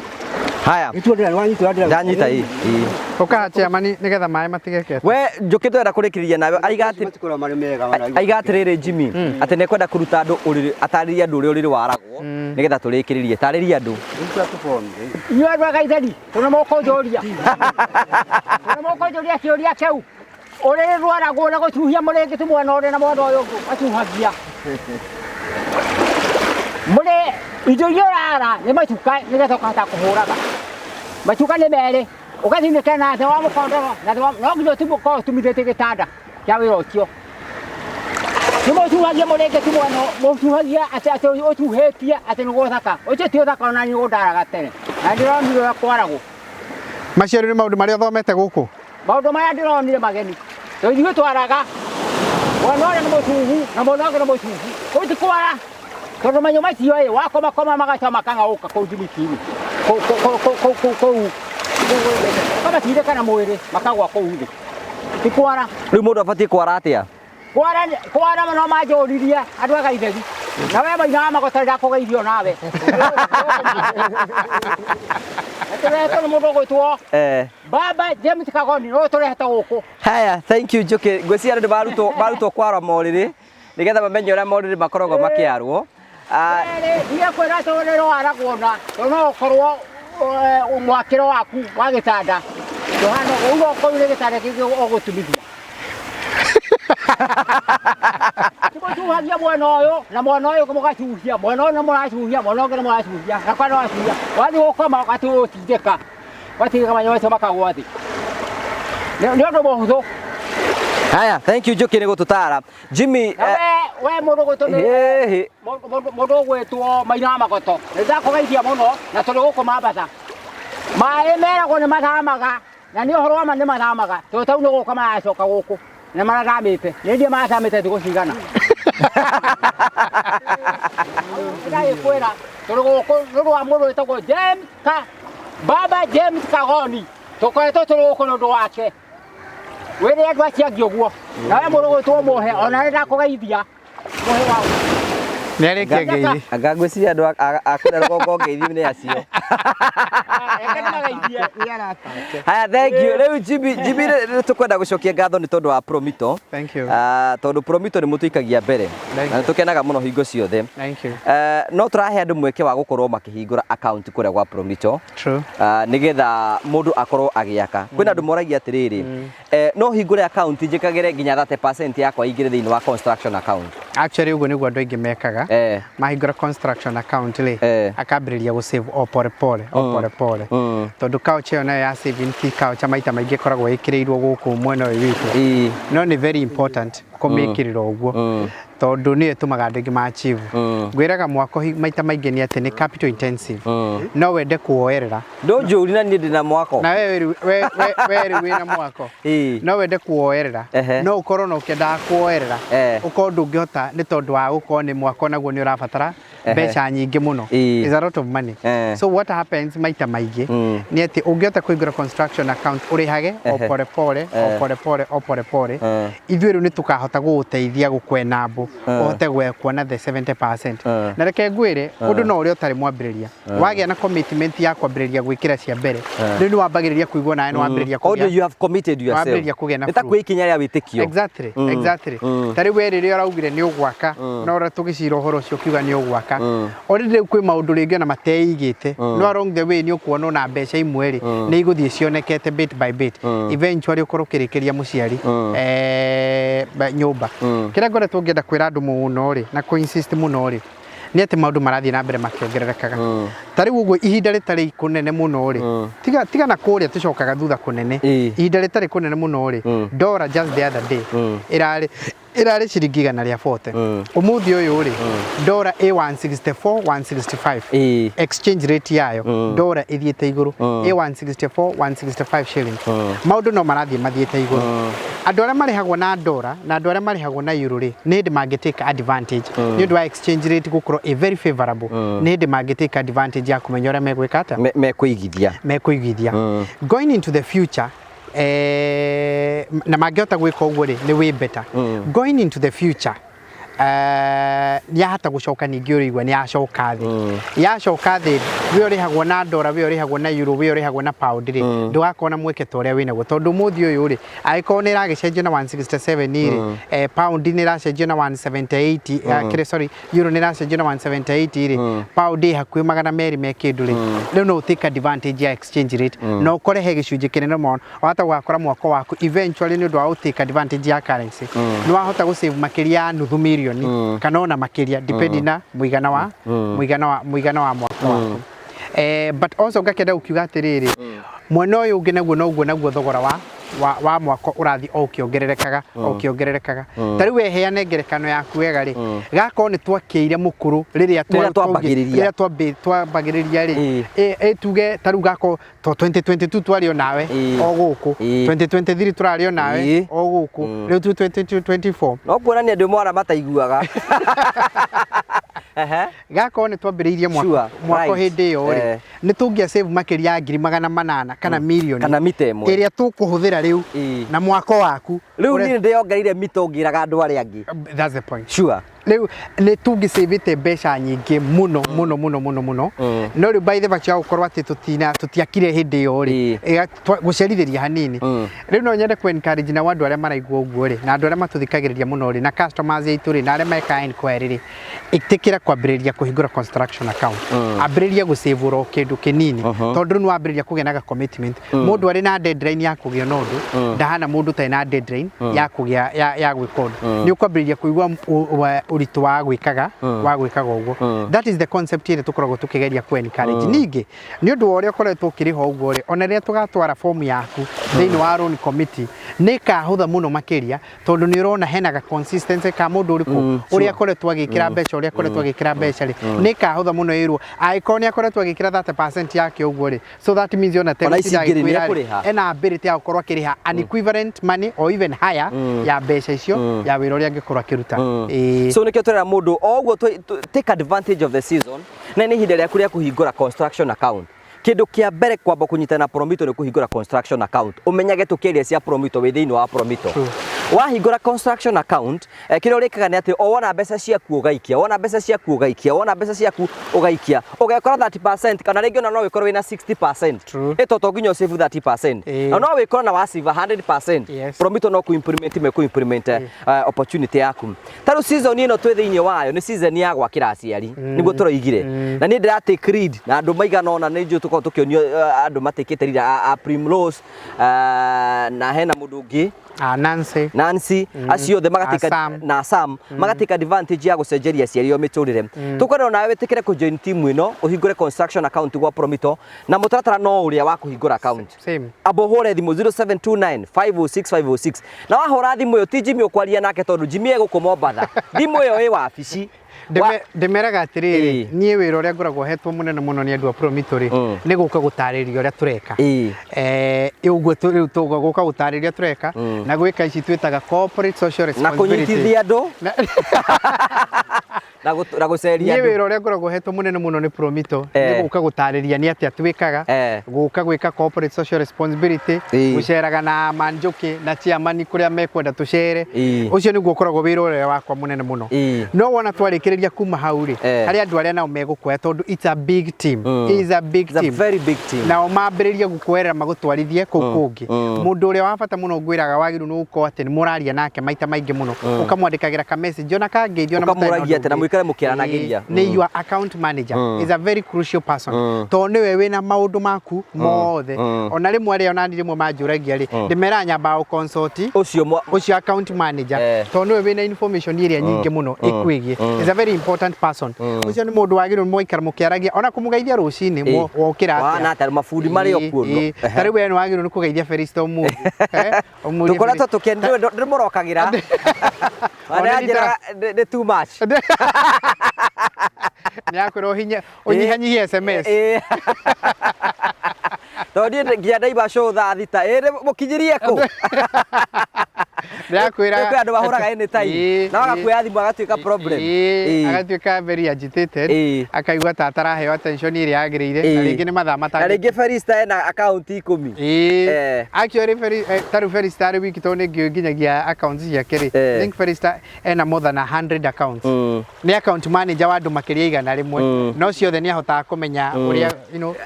Haya. ĩtuo ndĩra wanyitũra ndĩrauga Ndanyita ĩ. Ĩ. Ũkaha chairman nĩgetha maĩ matigeke. We Njũkĩ twenda kũrĩkĩrĩria nawe aiga atĩ matikoragwo marĩ mega aiga atĩrĩrĩ Jimmy atĩ nĩ kwenda kũruta andũ ũrĩrĩ atarĩrie andũ ũrĩa ũrĩrĩ waragwo nĩgetha tũrĩkĩrĩrie tarĩria andũ. Inyuĩ andũ a Gaitheri tondũ mũkũnjũria tondũ mũkũnjũria kĩũria kĩu ũrĩrĩ rwaragwo na gũcuhia mũrĩngĩti mwena ũrĩ na mwena ũyũ ũngĩ macuhagia mũrĩ Indo iria ũrara nĩ macuka nĩgetha ũkahota kũhũraga. Macuka nĩ merĩ, ũgathinĩka na thĩ wa mũkondoro na thĩ wa no nginya ũkorwo ũtumithĩtie gĩtanda kĩa wĩra ũcio. Nĩ mũcuhagia mũrĩngĩti mwena mũcuhagia atĩ atĩ ũcuhĩtie atĩ nĩguo ũthaka. Ũcio ti ũthaka ona nĩ ũndaraga tene. Na ndĩronire ũrĩa kwaragwo. Macio rĩu nĩ maũndũ marĩa ũthomete gũkũ? Maũndũ maya ndĩronire mageni. To ithuĩ twaraga mwena ũrĩa nĩ mũcuhu na mwena ũngĩ nĩ mũcuhu. Kũu ti kwara. Tondũ manyũ macio ĩ wakoma koma magacoka makang'aũka kũu thimiti-inĩ. Kũu kũu kũu kũu kũu ũkamatindĩka na mwĩrĩ makagwa kũu thĩ. Ti kwara. Rĩu mũndũ abatiĩ kwara atĩa? Kwara kwara no manjũririe andũ a Gaithegi. Na we maina wa magota ndakũgeithio nawe. Tũrehetwo nĩ mũndũ ũgwĩtwo Baba James Kagoni no tũrehete gũkũ. Haya, thank you Njũkĩ. Ngwĩciria andũ nĩ marutwo marutwo kwara morĩrĩ nĩgetha mamenye ũrĩa morĩrĩ makoragwo makĩarwo. Ah, Ndiga kwĩra atĩ ũrĩrĩ waragwo na tondũ no ũkorwo mwakĩro waku wa gĩtanda ndũhana ũguo no ũkorwo nĩ gĩtanda kĩngĩ ũgũtumithia. Tũcuhagia mwena ũyũ na mwena ũyũ mũgacuhia mwena ũyũ nĩ mũracuhia mwena ũngĩ nĩ mũracuhia na kwa nĩ wacuhia wathiĩ gũkoma ũgathiĩ gũtindĩka watindĩka manyamũ macio makagwa thĩ. Nĩ ũndũ mũhũthũ. Haya, thank you Njũkĩ nĩ gũtũtara. Jimmy, Na we we mũndũ ũgwĩtwo nĩ eh, mũndũ ũgwĩtwo Maina wa Magoto nĩ ndakũgeithia mũno na tũrĩ gũkũ Mambatha. Maĩ meragwo nĩ mathamaga na nĩ ũhoro wa ma nĩ mathamaga tondũ tau nĩ gũka maracoka gũkũ na marathamĩte nĩ ndiĩ marathamĩte thikũ cigana. Ndagĩkwĩra tũrĩ gũkũ nĩ ũndũ wa mũndũ wĩtagwo James Ka Baba James Kagoni tũkoretwo tũrĩ gũkũ nĩ ũndũ wake. Wĩre andũ acio angĩ ũguo nawe mũndũ ũgwĩtwo Mũhe ona nĩ ndakũgeithia Mũhe wa Nĩ arĩkia ngeithi. Anga ngwĩciria andũ a kũrĩa rũgongo ngeithi nĩ acio. Reke ndĩmageithie. Haya, thank you. Rĩu Jimmy, Jimmy nĩ tũkwenda gũcokia ngatho nĩ tondũ wa Promito. Thank you. Ah, tondũ Promito nĩ mũtũikagia mbere. Thank Na nĩ you. tũkenaga mũno hingo ciothe. Thank you. No tũrahe andũ mweke wa gũkorwo makĩhingũra account kũrĩa gwa Promito. True. Nĩgetha mũndũ akorwo agĩaka. Kwĩna andũ moragia atĩrĩrĩ, no hingũre account njĩkagĩre nginya 30% yakwa ingĩre thĩinĩ wa construction account. Actually ũguo nĩguo andũ aingĩ mekaga. Mahingũra construction account rĩ, akambĩrĩria gũ save o pole pole, o pole pole. Tondũ culture ĩyo nayo ya saving ti culture maita maingĩ ĩkoragwo ĩkĩrĩirwo gũkũ mwena ũyũ witũ. No nĩ very important kũmĩkĩrĩra ũguo. Tondũ nĩyo ĩtũmaga andũ aingĩ ma achieve. Ngwĩraga mwako maita maingĩ nĩ atĩ nĩ capital intensive. No wende kuoerera. Ndũnjũri na niĩ ndĩna mwako. Na we rĩu wĩna mwako. No wende kuoerera. No ũkorwo na ũkĩendaga kuoerera. Ũkorwo ndũngĩhota nĩ tondũ wa gũkorwo nĩ mwako naguo nĩ ũrabatara mbeca nyingĩ mũno. Is a lot of money. So what happens maita maingĩ nĩ atĩ ũngĩhota kũhingũra construction account ũrĩhage o pole pole, o pole pole, o pole pole. Ithuĩ rĩu nĩ tũkahota gũgũteithia gũkwenambo ũhote kuona the 70%. Na reke ngwĩre ũndũ no ũrĩa ũtarĩ mwambĩrĩria. Wagĩa na commitment ya kwambĩrĩria gwĩkĩra cia mbere. Rĩu nĩ wambagĩrĩria kũigua nawe nĩ wambĩrĩria kũgĩa. You have committed yourself. Wambĩrĩria kũgĩa na Nĩ ta kwĩ ikinya rĩa wĩtĩkio. Exactly, exactly. Ta rĩu we rĩrĩa ũraugire nĩ ũgwaka, na ũrĩa tũgĩcira ũhoro ũcio ũkiuga nĩ ũgwaka. Already rĩu kwĩ maũndũ rĩngĩ ona mateigĩte. No along the way nĩ ũkuona ona mbeca imwe rĩ, nĩ igũthiĩ cionekete bit by bit. Eventually ũkorwo ũkĩrĩkĩria mũciari nyũmba. Kĩrĩa ngoretwo ngĩenda kwĩra andũ mũno rĩ, na kũ insist mũno rĩ, nĩ atĩ maũndũ marathiĩ na mbere makĩongererekaga. Ta rĩu ũguo ihinda rĩtarĩ kũnene mũno rĩ, tiga na kũrĩa tũcokaga thutha kũnene. Ihinda rĩtarĩ kũnene mũno rĩ, dollar just the other day ĩrarĩ ciringi igana rĩa 40. Ũmũthĩ ũyũ rĩ, dollar ĩ 164, 165. Exchange rate yayo, dollar ĩthiĩte igũrũ, ĩ 164, 165 shillings. Maũndũ no marathiĩ mathiĩte igũrũ. Andũ arĩa marĩhagwo na dollar na andũ arĩa marĩhagwo na euro rĩ, nĩ hĩndĩ mangĩ take advantage nĩ ũndũ wa exchange rate gũkorwo ĩ very favorable. Nĩ hĩndĩ mangĩ take advantage ya kũmenya ũrĩa megwĩka atĩa? Mekũigithia. Mekũigithia. Going into the future, na mangĩhota gwĩka ũguo rĩ, nĩ way better. Going into the future, nĩyahota gũcoka ningĩ ũrĩigua nĩyacoka thĩ. Yacoka thĩ, we ũrĩhagwo na dollar, we ũrĩhagwo na euro, we ũrĩhagwo na pound rĩ, ndũgakorwo na mweke ta ũrĩa wĩnaguo. Tondũ ũmũthĩ ũyũ rĩ, angĩkorwo nĩ ĩragĩcenjio na 167 rĩ, pound nĩ ĩracenjio na 178, kĩrĩa, sorry, euro nĩ ĩracenjio na 178 rĩ, pound ĩ hakuhĩ magana merĩ me kĩndũ rĩ, rĩu no take advantage ya exchange rate. Na ũkore he gĩcunjĩ kĩnene mũno, wahota gũgakora mwako waku eventually nĩ ũndũ wa gũ take advantage ya currency. Nĩ wahota gũ save makĩria ya nuthu mirioni. mirioni kana ona makĩria, depending na mũigana wa mwako waku. But also ngakĩenda gũkiuga atĩrĩrĩ, mwena ũyũ ũngĩ naguo noguo naguo thogora wa mwako ũrathiĩ o ũkĩongererekaga, o ũkĩongererekaga. Ta rĩu weheane ngerekano yaku wega rĩ, gakorwo nĩ twakĩire mũkũrũ rĩrĩa Rĩrĩa twambagĩrĩria. Rĩrĩa twambagĩrĩria rĩ, ĩ tuge ta rĩu gakorwo to 2022 twarĩ o nawe o gũkũ, 2023 tũrarĩ o nawe o gũkũ, rĩu tu 2024. No kuonania ndĩ mwana mataiguaga. Ehe. Gakorwo nĩ twambĩrĩirie mwako mwako hĩndĩ ĩyo rĩ, nĩ tũngĩa save makĩria ya 800,000 kana mirioni kana mita ĩmwe ĩrĩa tũkũhũthĩra rĩu na mwako waku. Rĩu niĩ ndĩyongereire mita ũngĩraga andũ arĩa angĩ. That's the point. Rĩu nĩ tũngĩcĩvĩte mbeca nyingĩ mũno mũno mũno mũno mũno. No rĩu by the virtue ya gũkorwo atĩ tũtina tũtiakire hĩndĩ ĩyo rĩ, gũcerithĩria hanini. Rĩu no nyende kũ encourage na andũ arĩa maraigua ũguo rĩ, na andũ arĩa matũthikagĩrĩria mũno rĩ, na customers aitũ rĩ, na arĩa mekaga inquiry rĩ, ĩtĩkĩra kwambĩrĩria kũhingũra construction account. Ambĩrĩria gũsave oro kĩndũ kĩnini, tondũ rĩu nĩ wambĩrĩria kũgĩa na ga commitment. Mũndũ arĩ na deadline ya kũgĩa na ũndũ ndahana mũndũ ũtarĩ na deadline ya kũgĩa ya gwĩka ũndũ. Nĩ ũkwambĩrĩria kũigua ũritũ wa gwĩkaga ũguo. That is the concept ĩrĩa tũkoragwo tũkĩgeria kũ encourage. Ningĩ nĩ ũndũ wa ũrĩa ũkoretwo ũkĩrĩha ũguo rĩ, ona rĩrĩa tũgatwara fomu yaku thĩinĩ wa loan committee, nĩ ĩkahũtha mũno makĩria, tondũ nĩ ũrona hena ga consistency ka mũndũ ũrĩkũ ũrĩa akoretwo agĩkĩra mbeca, ũrĩa akoretwo agĩkĩra mbeca rĩ, nĩ ĩkahũtha mũno ĩrwo angĩkorwo nĩ akoretwo agĩkĩra 30% yake ũguo rĩ, so that means ona Ona ici ingĩ rĩ, tegũtinda agĩkwĩra rĩ, nĩekũrĩha. Ena ability ya gũkorwo akĩrĩha an equivalent money or even higher ya mbeca icio ya wĩra ũrĩa angĩkorwo akĩruta. Ĩĩ. So nĩkĩo tũrera mũndũ o ũguo take advantage of the season, na nĩ ihinda rĩaku rĩa kũhingũra construction account. Kĩndũ kĩa mbere kwamba kũnyitana na Promito nĩ kũhingũra construction account, ũmenyage tũkĩaria cia Promito wĩ thĩinĩ wa Promito. Wahingũra construction account, kĩrĩa ũrĩkaga nĩ atĩ o wona mbeca ciaku ũgaikia, wona mbeca ciaku ũgaikia, wona mbeca ciaku ũgaikia, ũgekora 30%, kana rĩngĩ ona no wĩkorwo wĩna 60%. Ĩto to nginya ũsave 30%, na no wĩkorwo na wasave 100%. Promito no kũ-implement mekũ-implement opportunity yaku. Ta rĩu season ĩno twĩ thĩinĩ wayo nĩ season ya gwakĩra aciari, nĩguo tũroigire, na niĩ ndĩra take lead na andũ maigana ũna. Nĩ njũĩ tũkoragwo tũkĩonio andũ matekĩte lead a Primrose, na hena mũndũ ũngĩ. Ah, Nancy. Nancy, acio othe magatake Ah, Sam. Na Sam magatake advantage ya gũcenjeria aciari o mĩtũrĩre. Tũkwenda onawe wĩtĩkĩre kũ join team ĩno, ũhingũre construction account gwa Promito, na mũtaratara no ũrĩa wa kũhingũra account. Same. Amba ũhũre thimũ 0729 506 506, na wahũra thimũ ĩyo ti Jimmy ũkwaria nake, tondũ Jimmy egũkũ Mombatha, thimũ ĩyo ĩ wabici. Ndĩmeraga atĩrĩrĩ, niĩ wĩra ũrĩa ngoragwo hetwo mũnene mũno nĩ andũ a Promito rĩ, nĩ gũka gũtarĩria ũrĩa tũreka. Ũguo rĩu tũgũka gũtarĩria tũreka na gwĩka ici twĩtaga corporate social Na responsibility. Kũnyitithia andũ na gũceria Niĩ andũ. Wĩra ũrĩa ngoragwo hetwo mũnene mũno nĩ Promito nĩ gũka gũtarĩria nĩ atĩa twĩkaga, gũka gwĩka corporate social responsibility, gũceraga na Manjũkĩ na chairman kũrĩa mekwenda tũcere. Ũcio nĩguo ũkoragwo wĩra ũrĩa wakwa mũnene mũno. No wona twarĩkĩrĩria kuma hau rĩ, harĩ andũ arĩa nao megũkuoya, tondũ it's a big team. It's a big It's a team. Very big team. Nao mambĩrĩrie gũkuoerera magũtwarithie kũu kũngĩ. Mũndũ ũrĩa wa bata mũno ngwĩraga wagĩrĩirwo nĩ gũkorwo atĩ nĩ mũraria nake maita maingĩ mũno, ũkamwandĩkagĩra ka message ona kangĩithio ona mũtarĩ na Ũkamũragia ũndũ atĩ na ũngĩ. mũikare mũkĩaranagĩria. Nĩ your account manager is a very crucial person, tondũ nĩwe wĩna maũndũ maku mothe. Ona rĩmwe arĩa onani rĩmwe manjũragia rĩ, ndĩmeraga nyambaga gũ-consult ũcio ũcio account manager, tondũ nĩwe wĩna information ĩrĩa nyingĩ mũno ĩkwĩgiĩ. Is a very important person. Ũcio nĩ mũndũ wagĩrĩirwo mũgaikara mũkĩaragia, ona kũmũgeithia rũcinĩ, wokĩra Wana atĩa. atĩa, mabundi marĩ o kuo. Ta rĩu we nĩ wagĩrĩirwo nĩ kũgeithia Felista ũmũthĩ. Ũmũrie Tũkoretwo tũkĩendio ndĩmũrokagĩra. Ona Ona njĩraga nĩ too much. Nĩ akwĩra ũhinye ũnyihanyihie SMS. Tondũ niĩ nginya ndaima show thaa 6 ĩ mũkinyirie kũ. Nĩ akwĩra Kwĩ andũ mahũraga anytime na wagakuoya thimũ agatuĩka problem. Agatuĩka very agitated, akaigua ta ataraheo attention ĩrĩa yagĩrĩire, na rĩngĩ nĩ mathaa Na matangĩ. Rĩngĩ Felista ena account 10. Actually ta rĩu Felista arĩ wiki, tondũ nĩ ngĩũĩ nginyagia accounts ciake rĩ. Think Felista ena more than 100 accounts. Nĩ account manager wa andũ makĩria 100, no ciothe nĩ ahotaga kũmenya ũrĩa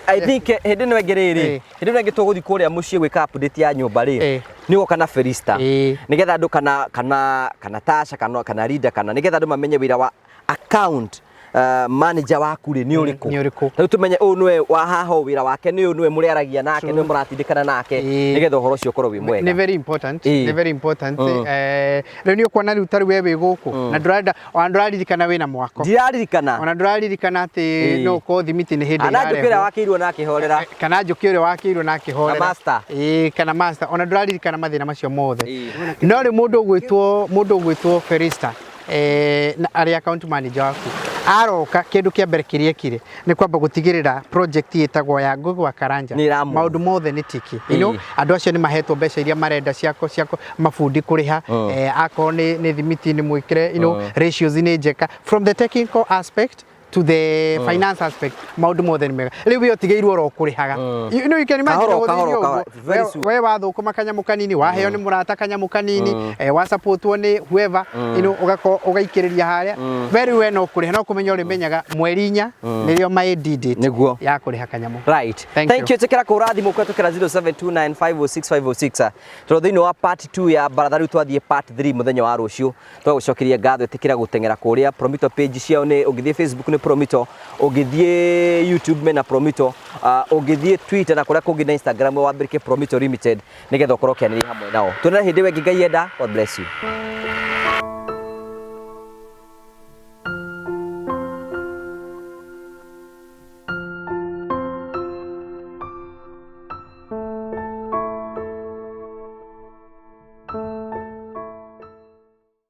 I think hĩndĩ ĩno ĩngĩ rĩrĩ, hĩndĩ ĩno ĩngĩ tũgũthiĩ kũrĩa mũciĩ gwĩka update ya nyũmba rĩ, nĩ ũgoka na Felista, nĩgetha andũ kana Tasha kana Linda, kana nĩgetha andũ mamenye wĩra wa account. Manager waku rĩ nĩ ũrĩkũ? Nĩ ũrĩkũ? Rĩu tũmenye ũyũ nĩwe wa haha, ũyũ wĩra wake nĩ ũyũ, nĩwe mũrĩaragia nake, nĩwe mũratindĩkana nake, nĩgetha ũhoro ũcio ũkorwo wĩ mwega. Nĩ very important. Nĩ very important. Rĩu nĩ ũkuona rĩu tarĩu we wĩ gũkũ na ndũrenda ona ndũraririkana wĩna mwako. Ndiraririkana. Ona ndũraririkana atĩ no ũkorwo thimiti nĩ hĩndĩ Ana njũkĩ ĩrĩa ĩrarehwo. wakĩirwo na akĩhorera. Kana njũkĩ ũrĩa wakĩirwo na akĩhorera. Na master. Ĩĩ, kana master. Ona ndũraririkana mathĩna macio mothe. No rĩu mũndũ ũgwĩtwo Felista, na arĩ account manager waku, aroka, kĩndũ kĩa mbere kĩrĩa ekire nĩ kwamba gũtigĩrĩra project ĩtagwo ya Ngugi wa Karanja Nĩ ĩramove. Maũndũ mothe nĩ tiki. Andũ acio nĩ mahetwo mbeca iria marenda ciako mabundi kũrĩha, akorwo nĩ thimiti nĩ mwĩkĩre, ratios nĩ njeka from the technical aspect to the finance aspect, maũndũ mothe nĩ mega. Rĩu we ũtigĩirwo oro kũrĩhaga. You can imagine Kahora, ũgũthiĩ kahora, ũguo. kahora. Very soon. We wathũkũma kanyamũ kanini, waheo nĩ mũrata kanyamũ kanini, wasupportwo nĩ whoever, ũgakorwo ũgaikĩrĩria harĩa very we no kũrĩha, no kũmenya ũrĩmenyaga mweri 4 nĩrĩo my due date Nĩguo. ya kũrĩha kanyamũ. Right. Thank Thank you. you. Ĩtĩkĩra kũhũra thimũ kũhetũkĩra 0729506506. Tondũ thĩinĩ wa part 2 ya baratha, rĩu twathiĩ part 3 mũthenya wa rũciũ. Twagũcokeria ngatho. Ĩtĩkĩra gũteng'era kũrĩa Promito page ciao, nĩ ũngĩthiĩ Facebook nĩ Promito, ũngĩthiĩ YouTube mena Promito, ũngĩthiĩ Twitter na kũrĩa kũngĩ na Instagram wambĩrĩke Promito Limited, nĩgetha ũkorwo ũkĩanĩria hamwe nao. Tuonane hĩndĩ ĩyo ĩngĩ Ngai enda. God bless you.